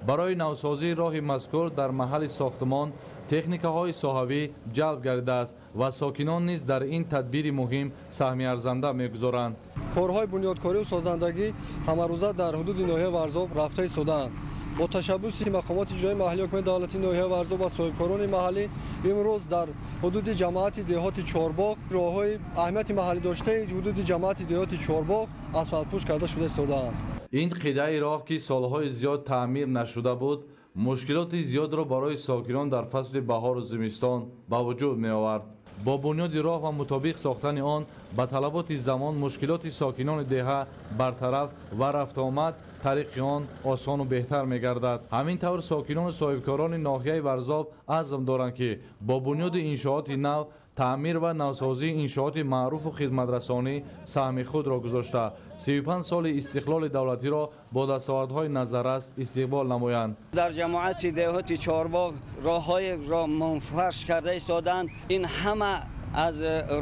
Барои навсозии роҳи мазкур дар маҳалли сохтмон техникаҳои соҳавӣ ҷалб гардидааст ва сокинон низ дар ин тадбири муҳим саҳми арзанда мегузоранд.
Корҳои бунёдкорию созандагӣ ҳамарӯза дар ҳудуди ноҳияи Варзоб рафта истодаанд. Бо ташаббуси мақомоти иҷроии маҳаллии ҳокимияти давлатии ноҳияи Варзоб ва соҳибкорони маҳаллӣ имрӯз дар ҳудуди ҷамоати деҳоти Чорбоғ роҳҳои аҳамияти маҳаллӣ доштаи ҳудуди ҷамоати деҳоти Чорбоғ асфалтпӯш карда шуда истодаанд.
Ин қитъаи роҳ, ки солҳои зиёд таъмир нашуда буд, мушкилоти зиёдро барои сокинон дар фасли баҳору зимистон ба вуҷуд меовард. Бо бунёди роҳ ва мутобиқ сохтани он ба талаботи замон мушкилоти сокинони деҳа бартараф ва рафтуомад тариқи он осону беҳтар мегардад. Ҳамин тавр сокинону соҳибкорони ноҳияи Варзоб азм доранд, ки бо бунёди иншооти нав, таъмир ва навсозии иншооти маъруфу хизматрасонӣ саҳми худро гузошта, 35 соли истиқлоли давлатиро бо дастовардҳои назаррас истиқбол намоянд.
Дар ҷамоати деҳоти Чорбоғ роҳҳоеро мунфарш карда истоданд. Ин ҳама
Аз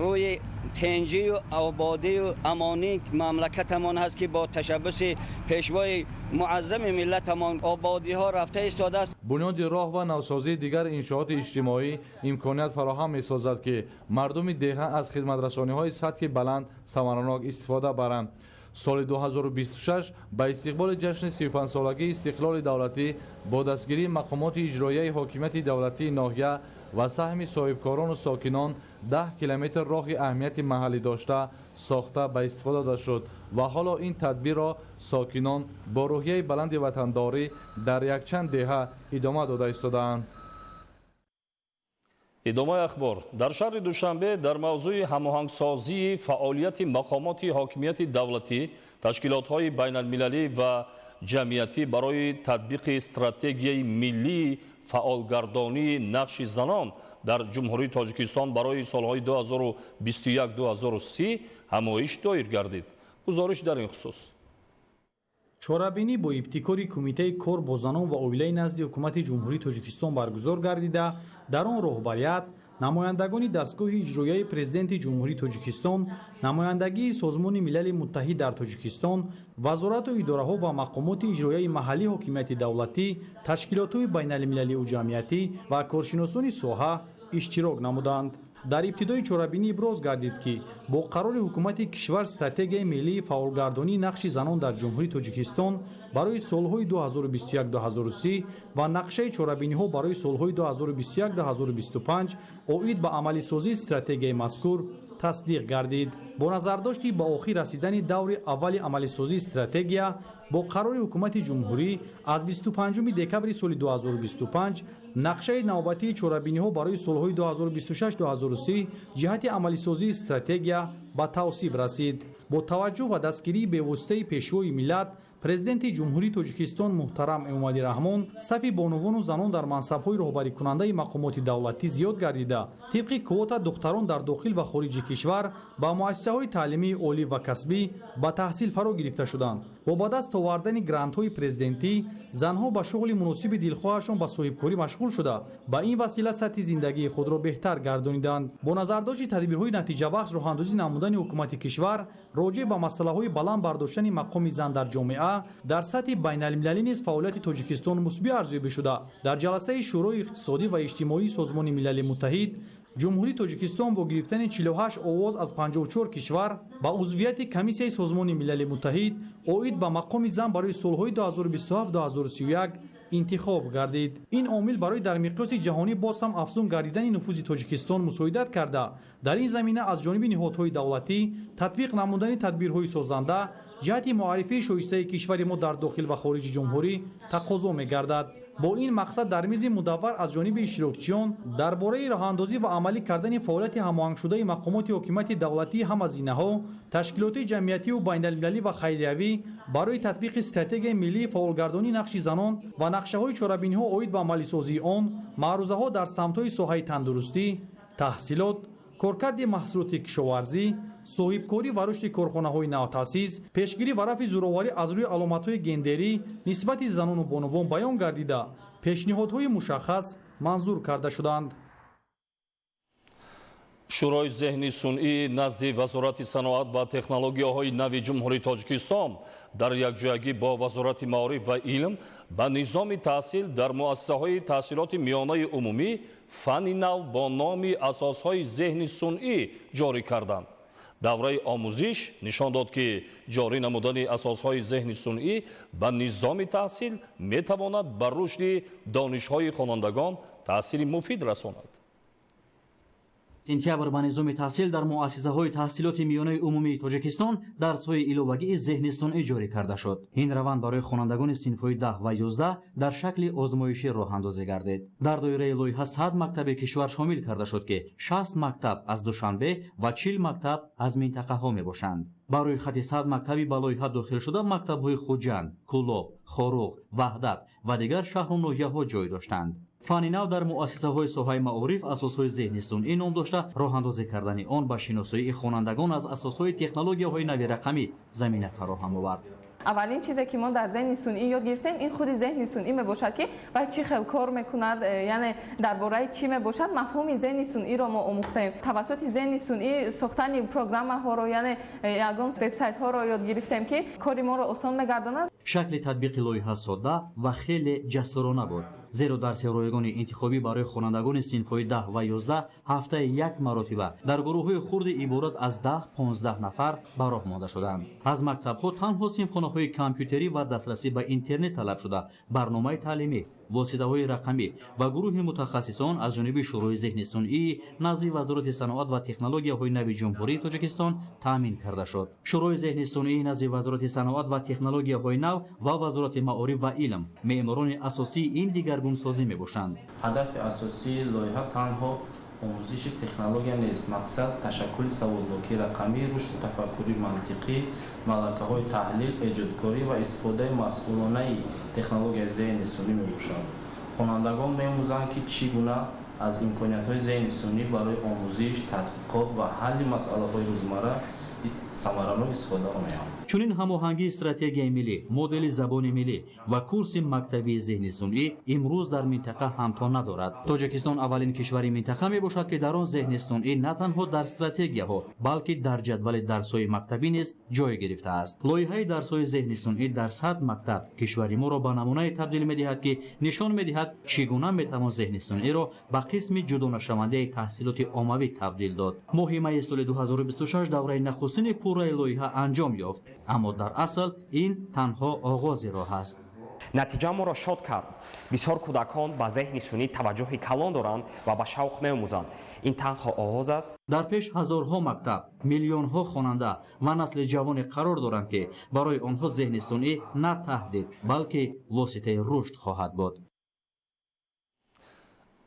рӯи тинҷию ободию амонии мамлакатамон ҳаст, ки бо ташаббуси Пешвои Муаззами миллатамон ободиҳо рафта истодааст.
Бунёди роҳ ва навсозии дигар иншооти иҷтимоӣ имконият фароҳам месозад, ки мардуми деҳа аз хизматрасониҳои сатҳи баланд самаранок истифода баранд. Соли 2026 ба истиқболи ҷашни 35-солагии истиқлоли давлатӣ бо дастгирии мақомоти иҷроияи ҳокимияти давлатии ноҳия ва саҳми соҳибкорону сокинон 10 километр роҳи аҳамияти маҳаллӣ дошта сохта ба истифода дода шуд ва ҳоло ин тадбирро сокинон бо рӯҳияи баланди ватандорӣ дар якчанд деҳа идома дода истодаанд.
Идомаи ахбор. Дар шаҳри Душанбе дар мавзӯи ҳамоҳангсозии фаъолияти мақомоти ҳокимияти давлатӣ, ташкилотҳои байналмилалӣ ва ҷамъиятӣ барои татбиқи стратегияи миллии фаъолгардонии нақши занон дар Ҷумҳурии Тоҷикистон барои солҳои 2021-2030 ҳамоиш доир гардид. Гузориш дар ин хусус.
Чорабинӣ бо ибтикори Кумитаи кор бо занон ва оилаи назди Ҳукумати Ҷумҳурии Тоҷикистон баргузор гардида, дар он роҳбарият, намояндагони дастгоҳи иҷроияи Президенти Ҷумҳурии Тоҷикистон, намояндагии Созмони Милали Муттаҳид дар Тоҷикистон, вазорату идораҳо ва мақомоти иҷроияи маҳаллии ҳокимияти давлатӣ, ташкилотҳои байналмилалию ҷамъиятӣ ва коршиносони соҳа иштирок намуданд. Дар ибтидои чорабинӣ иброз гардид, ки бо қарори ҳукумати кишвар стратегияи миллии фаъолгардонии нақши занон дар Ҷумҳурии Тоҷикистон барои солҳои 2021-2030 ва нақшаи чорабиниҳо барои солҳои 2021-2025 оид ба амалисозии стратегияи мазкур тасдиқ гардид. Бо назардошти ба охир расидани даври аввали амалисозии стратегия бо қарори ҳукумати ҷумҳурӣ аз 25 декабри соли 2025 нақшаи навбатии чорабиниҳо барои солҳои 2026-2030 ҷиҳати амалисозии стратегия ба тавсиб расид. Бо таваҷҷӯҳ ва дастгирии бевоситаи Пешвои миллат, Президенти Ҷумҳурии Тоҷикистон муҳтарам Эмомалӣ Раҳмон, сафи бонувону занон дар мансабҳои роҳбарикунандаи мақомоти давлатӣ зиёд гардида, тибқи квота духтарон дар дохил ва хориҷи кишвар ба муассисаҳои таълимии олӣ ва касбӣ ба таҳсил фаро гирифта шуданд. Бо ба даст овардани грантҳои президентӣ занҳо ба шуғли муносиби дилхоҳашон, ба соҳибкорӣ машғул шуда, ба ин васила сатҳи зиндагии худро беҳтар гардониданд. Бо назардошти тадбирҳои натиҷабахш роҳандозӣ намудани ҳукумати кишвар роҷеъ ба масъалаҳои баланд бардоштани мақоми зан дар ҷомеа дар сатҳи байналмилалӣ низ фаъолияти Тоҷикистон мусбӣ арзёбӣ шуда, дар ҷаласаи Шӯрои иқтисодӣ ва иҷтимоии Созмони Милали Муттаҳид Ҷумҳурии Тоҷикистон бо гирифтани 48 овоз аз 54 кишвар ба узвияти Комиссияи Созмони Милали Муттаҳид оид ба мақоми зан барои солҳои 2027-2031 интихоб гардид. Ин омил барои дар миқёси ҷаҳонӣ боз ҳам афзун гардидани нуфузи Тоҷикистон мусоидат карда, дар ин замина аз ҷониби ниҳодҳои давлатӣ татбиқ намудани тадбирҳои созанда ҷиҳати муаррифии шоистаи кишвари мо дар дохил ва хориҷи ҷумҳурӣ тақозо мегардад. Бо ин мақсад дар мизи мудаввар аз ҷониби иштирокчиён дар бораи роҳандозӣ ва амалӣ кардани фаъолияти ҳамоҳангшудаи мақомоти ҳокимияти давлатии ҳама зинаҳо, ташкилотҳои ҷамъиятиву байналмилалӣ ва хайриявӣ барои татбиқи стратегияи миллии фаъолгардонии нақши занон ва нақшаҳои чорабиниҳо оид ба амалисозии он, маърузаҳо дар самтҳои соҳаи тандурустӣ, таҳсилот, коркарди маҳсулоти кишоварзӣ, соҳибкорӣ ва рушди корхонаҳои навтаъсис, пешгирӣ ва рафъи зӯроварӣ аз рӯи аломатҳои гендерӣ нисбати занону бонувон баён гардида, пешниҳодҳои мушаххас манзур карда шуданд.
Шӯрои зеҳни сунъӣ назди Вазорати саноат ва технологияҳои нави Ҷумҳурии Тоҷикистон дар якҷоягӣ бо Вазорати маориф ва илм ба низоми таҳсил дар муассисаҳои таҳсилоти миёнаи умумӣ фанни нав бо номи асосҳои зеҳни сунъӣ ҷорӣ карданд. Давраи омӯзиш нишон дод, ки ҷорӣ намудани асосҳои зеҳни сунъӣ ба низоми таҳсил метавонад ба рушди донишҳои хонандагон таъсири муфид расонад.
Сентябр ба низоми таҳсил дар муассисаҳои таҳсилоти миёнаи умумии Тоҷикистон дарсҳои иловагии зеҳни сунъӣ ҷорӣ карда шуд. Ин раванд барои хонандагони синфҳои 10 ва 11 дар шакли озмоишӣ роҳандозӣ гардид. Дар доираи лоиҳа 100 мактаби кишвар шомил карда шуд, ки 60 мактаб аз Душанбе ва 40 мактаб аз минтақаҳо мебошанд. Ба рӯйхати 100 мактаби ба лоиҳа дохил шуда мактабҳои Хуҷанд, Кӯлоб, Хоруғ, Ваҳдат ва дигар шаҳру ноҳияҳо ҷой доштанд. Фанни нав дар муассисаҳои соҳаи маориф асосҳои зеҳни сунъӣ ном дошта, роҳандозӣ кардани он ба шиносоии хонандагон аз асосҳои технологияҳои нави рақамӣ замина фароҳам овард.
Аввалин чизе ки мо дар зеҳни сунъӣ ёд гирифтем, ин худи зеҳни сунъӣ мебошад, ки вай чӣ хел кор мекунад, яъне дар бораи чӣ мебошад. Мафҳуми зеҳни сунъиро мо омӯхтем. Тавассути зеҳни сунъӣ сохтани программаҳоро, яъне ягон вебсайтҳоро ёд гирифтем, ки кори моро осон мегардонад.
Шакли татбиқи лоиҳа содда ва хеле ҷасурона буд, зеро дарси ройгони интихобӣ барои хонандагони синфҳои 10 ва 11 ҳафтаи як маротиба дар гурӯҳҳои хурди иборат аз 10-15 нафар ба роҳ монда шуданд. Аз мактабҳо танҳо синфхонаҳои компютерӣ ва дастрасӣ ба интернет талаб шуда, барномаи таълимӣ, воситаҳои рақамӣ ва гурӯҳи мутахассисон аз ҷониби Шӯрои зеҳни сунъӣ назди Вазорати саноат ва технологияҳои нави Ҷумҳурии Тоҷикистон таъмин карда шуд. Шӯрои зеҳни сунъӣ назди Вазорати саноат ва технологияҳои нав ва Вазорати маориф ва илм меъморони асосии ин дигаргунсозӣ мебошанд.
Ҳадафи асосии лоиҳа танҳо омӯзиши технология нест. Мақсад ташаккули саводнокии рақамӣ, рушди тафаккури мантиқӣ, малакаҳои таҳлил, эҷодкорӣ ва истифодаи масъулонаи технологияи зеҳни сунъӣ мебошад. Хонандагон меомӯзанд, ки чӣ гуна аз имкониятҳои зеҳни сунъӣ барои омӯзиш, тадқиқот ва ҳалли масъалаҳои рӯзмарра самаранок истифода намоянд.
Чунин ҳамоҳангии стратегияи миллӣ, модели забони миллӣ ва курси мактабии зеҳни сунъӣ имрӯз дар минтақа ҳамто надорад. Тоҷикистон аввалин кишвари минтақа мебошад, ки дар он зеҳни сунъӣ на танҳо дар стратегияҳо, балки дар ҷадвали дарсҳои мактабӣ низ ҷой гирифтааст. Лоиҳаи дарсҳои зеҳни сунъӣ дар 100 мактаб кишвари моро ба намунае табдил медиҳад, ки нишон медиҳад чӣ гуна метавон зеҳни сунъиро ба қисми ҷудонашавандаи таҳсилоти оммавӣ табдил дод. Моҳи майи соли 2026 давраи нахустини пурраи лоиҳа анҷом ёфт, аммо дар асл ин танҳо оғози роҳ аст.
Натиҷа моро шод кард. Бисёр кӯдакон ба зеҳни сунъӣ таваҷҷӯҳи калон доранд ва ба шавқ меомӯзанд. Ин танҳо оғоз аст.
Дар пеш ҳазорҳо мактаб, миллионҳо хонанда ва насли ҷавоне қарор доранд, ки барои онҳо зеҳни сунъӣ на таҳдид, балки воситаи рушд хоҳад буд.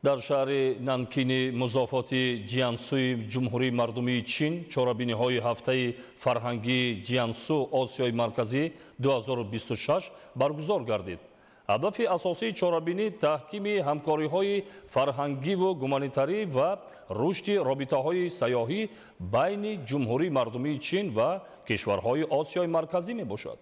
Дар шаҳри Нанкини музофоти Ҷиансуи Ҷумҳурии Мардумии Чин чорабиниҳои ҳафтаи фарҳангии Ҷиансу Осиёи Марказӣ 2026 баргузор гардид. Ҳадафи асосии чорабинӣ таҳкими ҳамкориҳои фарҳангиву гуманитарӣ ва рушди робитаҳои сайёҳӣ байни Ҷумҳурии Мардумии Чин ва кишварҳои Осиёи Марказӣ мебошад.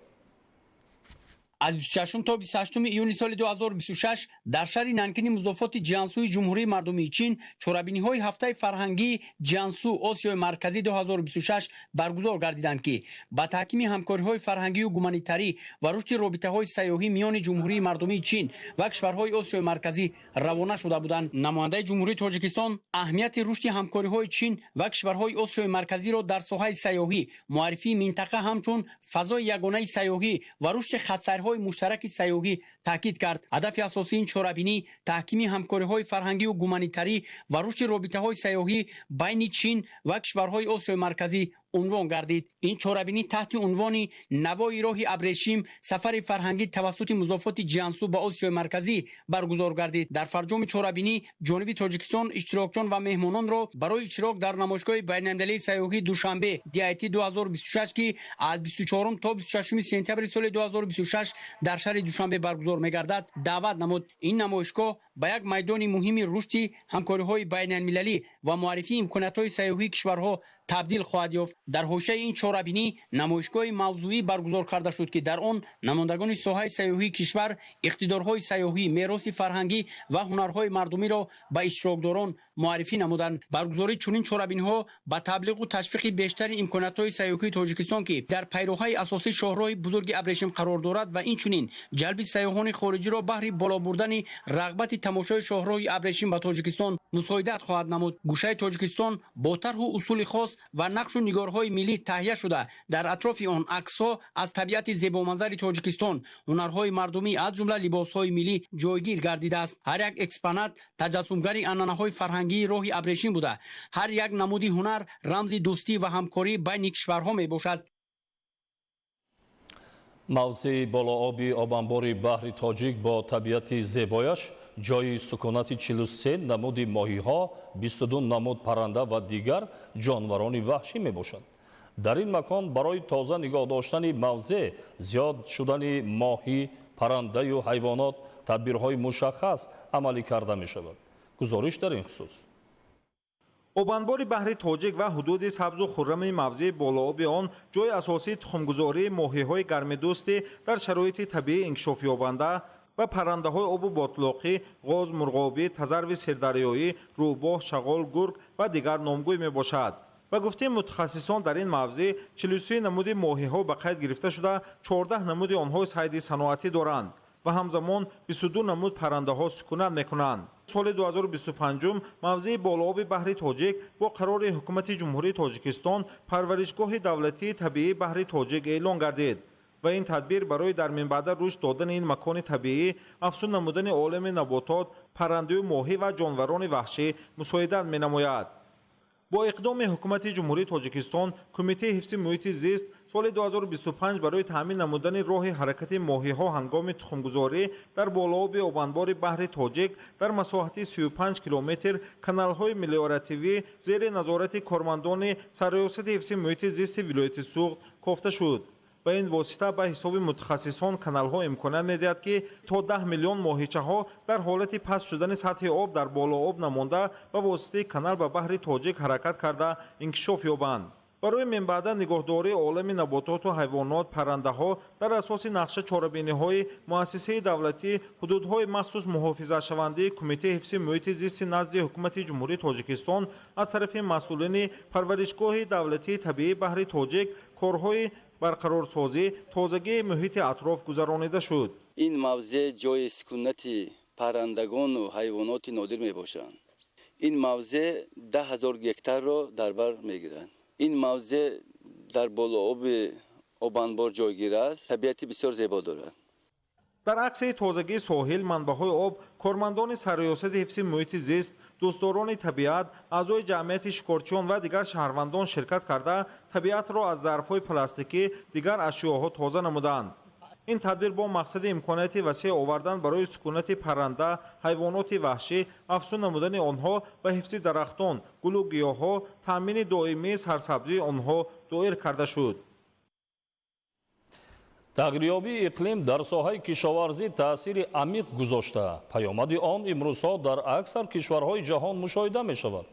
Аз 26 то 28 июни соли 2026 дар шаҳри Нанкини музофоти Ҷиансуи Ҷумҳурии Мардумии Чин чорабиниҳои ҳафтаи фарҳангии Ҷиансу Осиёи Марказӣ 2026 баргузор гардиданд, ки ба таҳкими ҳамкориҳои фарҳангию гуманитарӣ ва рушди робитаҳои сайёҳӣ миёни Ҷумҳурии Мардумии Чин ва кишварҳои Осиёи Марказӣ равона шуда буданд. Намояндаи Ҷумҳурии Тоҷикистон аҳамияти рушди ҳамкориҳои Чин ва кишварҳои Осиёи Марказиро дар соҳаи сайёҳӣ, муаррифии минтақа ҳамчун фазои ягонаи сайёҳӣ ва рушди хатсайрҳои муштараки сайёҳӣ таъкид кард. Ҳадафи асосии ин чорабинӣ таҳкими ҳамкориҳои фарҳангию гуманитарӣ ва рушди робитаҳои сайёҳӣ байни Чин ва кишварҳои Осиёи Марказӣ унвон гардид. Ин чорабинӣ таҳти унвони «Навои роҳи абрешим» сафари фарҳангӣ тавассути музофоти Ҷиансу ба Осиёи Марказӣ баргузор гардид. Дар фарҷоми чорабинӣ ҷониби Тоҷикистон иштирокчиён ва меҳмононро барои иштирок дар намоишгоҳи байналмилалии сайёҳии Душанбе DIT 2026, ки аз 24 то 26 сентябри соли 2026 дар шаҳри Душанбе баргузор мегардад, даъват намуд. Ин намоишгоҳ ба як майдони муҳими рушди ҳамкориҳои байналмилалӣ ва муаррифии имкониятҳои сайёҳии кишварҳо табдил хоҳад ёфт. Дар ҳошияи ин чорабинӣ намоишгоҳи мавзӯӣ баргузор карда шуд, ки дар он намояндагони соҳаи сайёҳии кишвар иқтидорҳои сайёҳӣ, мероси фарҳангӣ ва ҳунарҳои мардумиро ба иштирокдорон муаррифӣ намуданд. Баргузории чунин чорабиниҳо ба таблиғу ташвиқи бештари имкониятҳои сайёҳии Тоҷикистон, ки дар пайроҳаи асосии шоҳроҳи бузурги абрешим қарор дорад, ва инчунин ҷалби сайёҳони хориҷиро баҳри боло бурдани рағбати тамошои шоҳроҳи абрешим ба Тоҷикистон мусоидат хоҳад намуд. Гӯшаи Тоҷикистон бо тарҳу усули хос ва нақшу нигорҳои миллӣ таҳия шуда, дар атрофи он аксҳо аз табиати зебоманзари Тоҷикистон, ҳунарҳои мардумӣ, аз ҷумла либосҳои миллӣ ҷойгир гардидааст. Ҳар як экспонат таҷассумгари анъанаҳои фарҳангии роҳи абрешим буда, ҳар як намуди ҳунар рамзи дӯстӣ ва ҳамкорӣ байни кишварҳо мебошад.
Мавзеи болооби обанбори баҳри Тоҷик бо табиати зебояш ҷойи сукунати 43 намуди моҳиҳо, 22 намуд парранда ва дигар ҷонварони ваҳшӣ мебошад. Дар ин макон барои тоза нигоҳ доштани мавзеъ, зиёд шудани моҳӣ, паррандаю ҳайвонот тадбирҳои мушаххас амалӣ карда мешавад. Гузориш дар ин хусус.
Обанбори баҳри Тоҷик ва ҳудуди сабзу хуррами мавзеи болооби он ҷои асосии тухмгузории моҳиҳои гармидӯстӣ дар шароити табиӣ инкишофёбанда ва паррандаҳои обу ботлоқӣ, ғоз, мурғобӣ, тазарви сирдарёӣ, рӯбоҳ, шағол, гург ва дигар номгӯй мебошад. Ба гуфтаи мутахассисон, дар ин мавзеъ 43 намуди моҳиҳо ба қайд гирифта шуда, 14 намуди онҳо сайди саноатӣ доранд ва ҳамзамон 22 намуд паррандаҳо сукунат мекунанд. Соли 2025 мавзеи болооби баҳри Тоҷик бо қарори Ҳукумати Ҷумҳурии Тоҷикистон парваришгоҳи давлатии табиии баҳри Тоҷик эълон гардид ва ин тадбир барои дар минбаъда рушд додани ин макони табиӣ, афзун намудани олами наботот, паррандаю моҳӣ ва ҷонварони ваҳшӣ мусоидат менамояд. Бо иқдоми Ҳукумати Ҷумҳурии Тоҷикистон, Кумитаи ҳифзи муҳити зист соли 2025 барои таъмин намудани роҳи ҳаракати моҳиҳо ҳангоми тухмгузорӣ дар болооби обанбори баҳри Тоҷик дар масоҳати 35 километр каналҳои мелиоративӣ зери назорати кормандони Сарриёсати ҳифзи муҳити зисти вилояти Суғд кофта шуд. Ба ин восита ба ҳисоби мутахассисон каналҳо имконият медиҳад, ки то 10 миллион моҳичаҳо дар ҳолати паст шудани сатҳи об дар болооб намонда ба воситаи канал ба баҳри Тоҷик ҳаракат карда инкишоф ёбанд. Барои минбаъда нигоҳдории олами набототу ҳайвонот, паррандаҳо дар асоси нақша чорабиниҳои муассисаи давлатӣ ҳудудҳои махсус муҳофизатшавандаи Кумитаи ҳифзи муҳити зисти назди Ҳукумати Ҷумҳурии Тоҷикистон аз тарафи масъулини парваришгоҳи давлатии табиии баҳри Тоҷик корҳои барқарорсозӣ, тозагии муҳити атроф гузаронида шуд.
Ин мавзеъ ҷои сукунати паррандагону ҳайвоноти нодир мебошанд. Ин мавзеъ 10 000 гектарро дар бар мегирад. Ин мавзеъ дар болооби обанбор ҷойгир аст, табиати бисёр зебо дорад.
Дар аксияи тозагии соҳил, манбаъҳои об, кормандони Сарриёсати ҳифзи муҳити зист, дӯстдорони табиат, аъзои ҷамъияти шикорчиён ва дигар шаҳрвандон ширкат карда, табиатро аз зарфҳои пластикӣ, дигар ашёҳо тоза намуданд. Ин тадбир бо мақсади имконияти васеъ овардан барои сукунати парранда, ҳайвоноти ваҳшӣ, афзун намудани онҳо ва ҳифзи дарахтон, гулу гиёҳҳо, таъмини доимии сарсабзии онҳо доир карда шуд.
Тағйирёбии иқлим дар соҳаи кишоварзӣ таъсири амиқ гузошта, паёмади он имрӯзҳо дар аксар кишварҳои ҷаҳон мушоҳида мешавад.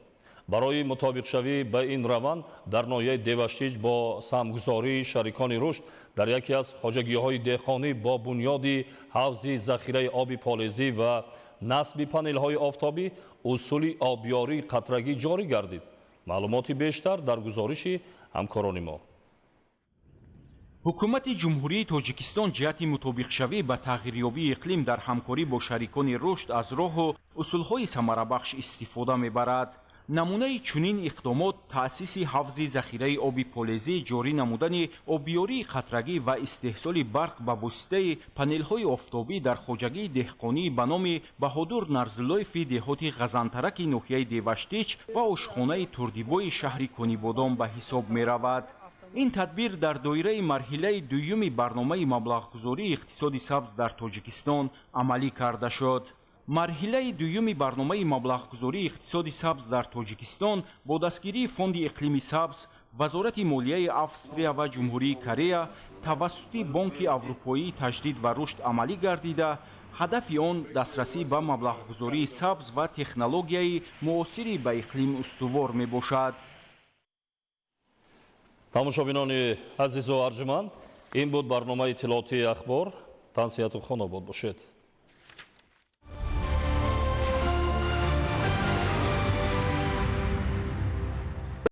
Барои мутобиқшавӣ ба ин раванд дар ноҳияи Деваштич бо саҳмгузории шарикони рушд дар яке аз хоҷагиҳои деҳқонӣ бо бунёди ҳавзи захираи оби полезӣ ва насби панелҳои офтобӣ усули обёрии қатрагӣ ҷорӣ гардид. Маълумоти бештар дар гузориши ҳамкорони мо.
Ҳукумати Ҷумҳурии Тоҷикистон ҷиҳати мутобиқшавӣ ба тағйирёбии иқлим дар ҳамкорӣ бо шарикони рушд аз роҳу усулҳои самарабахш истифода мебарад. Намунаи чунин иқдомот таъсиси ҳавзи захираи оби полезӣ, ҷорӣ намудани обёрии қатрагӣ ва истеҳсоли барқ ба воситаи панелҳои офтобӣ дар хоҷагии деҳқонӣ ба номи Баҳодур Нарзуллоеви деҳоти Ғазантараки ноҳияи Деваштич ва ошхонаи Турдибои шаҳри Конибодом ба ҳисоб меравад. Ин тадбир дар доираи марҳилаи дуюми барномаи маблағгузории иқтисоди сабз дар Тоҷикистон амалӣ карда шуд. Марҳилаи дуюми барномаи маблағгузории иқтисоди сабз дар Тоҷикистон бо дастгирии Фонди иқлими сабз, Вазорати молияи Австрия ва Ҷумҳурии Корея тавассути Бонки Аврупоии таҷдид ва рушд амалӣ гардида, ҳадафи он дастрасӣ ба маблағгузории сабз ва технологияи муосири ба иқлим устувор мебошад.
Тамошобинони азизу арҷуманд, ин буд барномаи иттилоотии Ахбор. Тансиҳату хонобод бошед.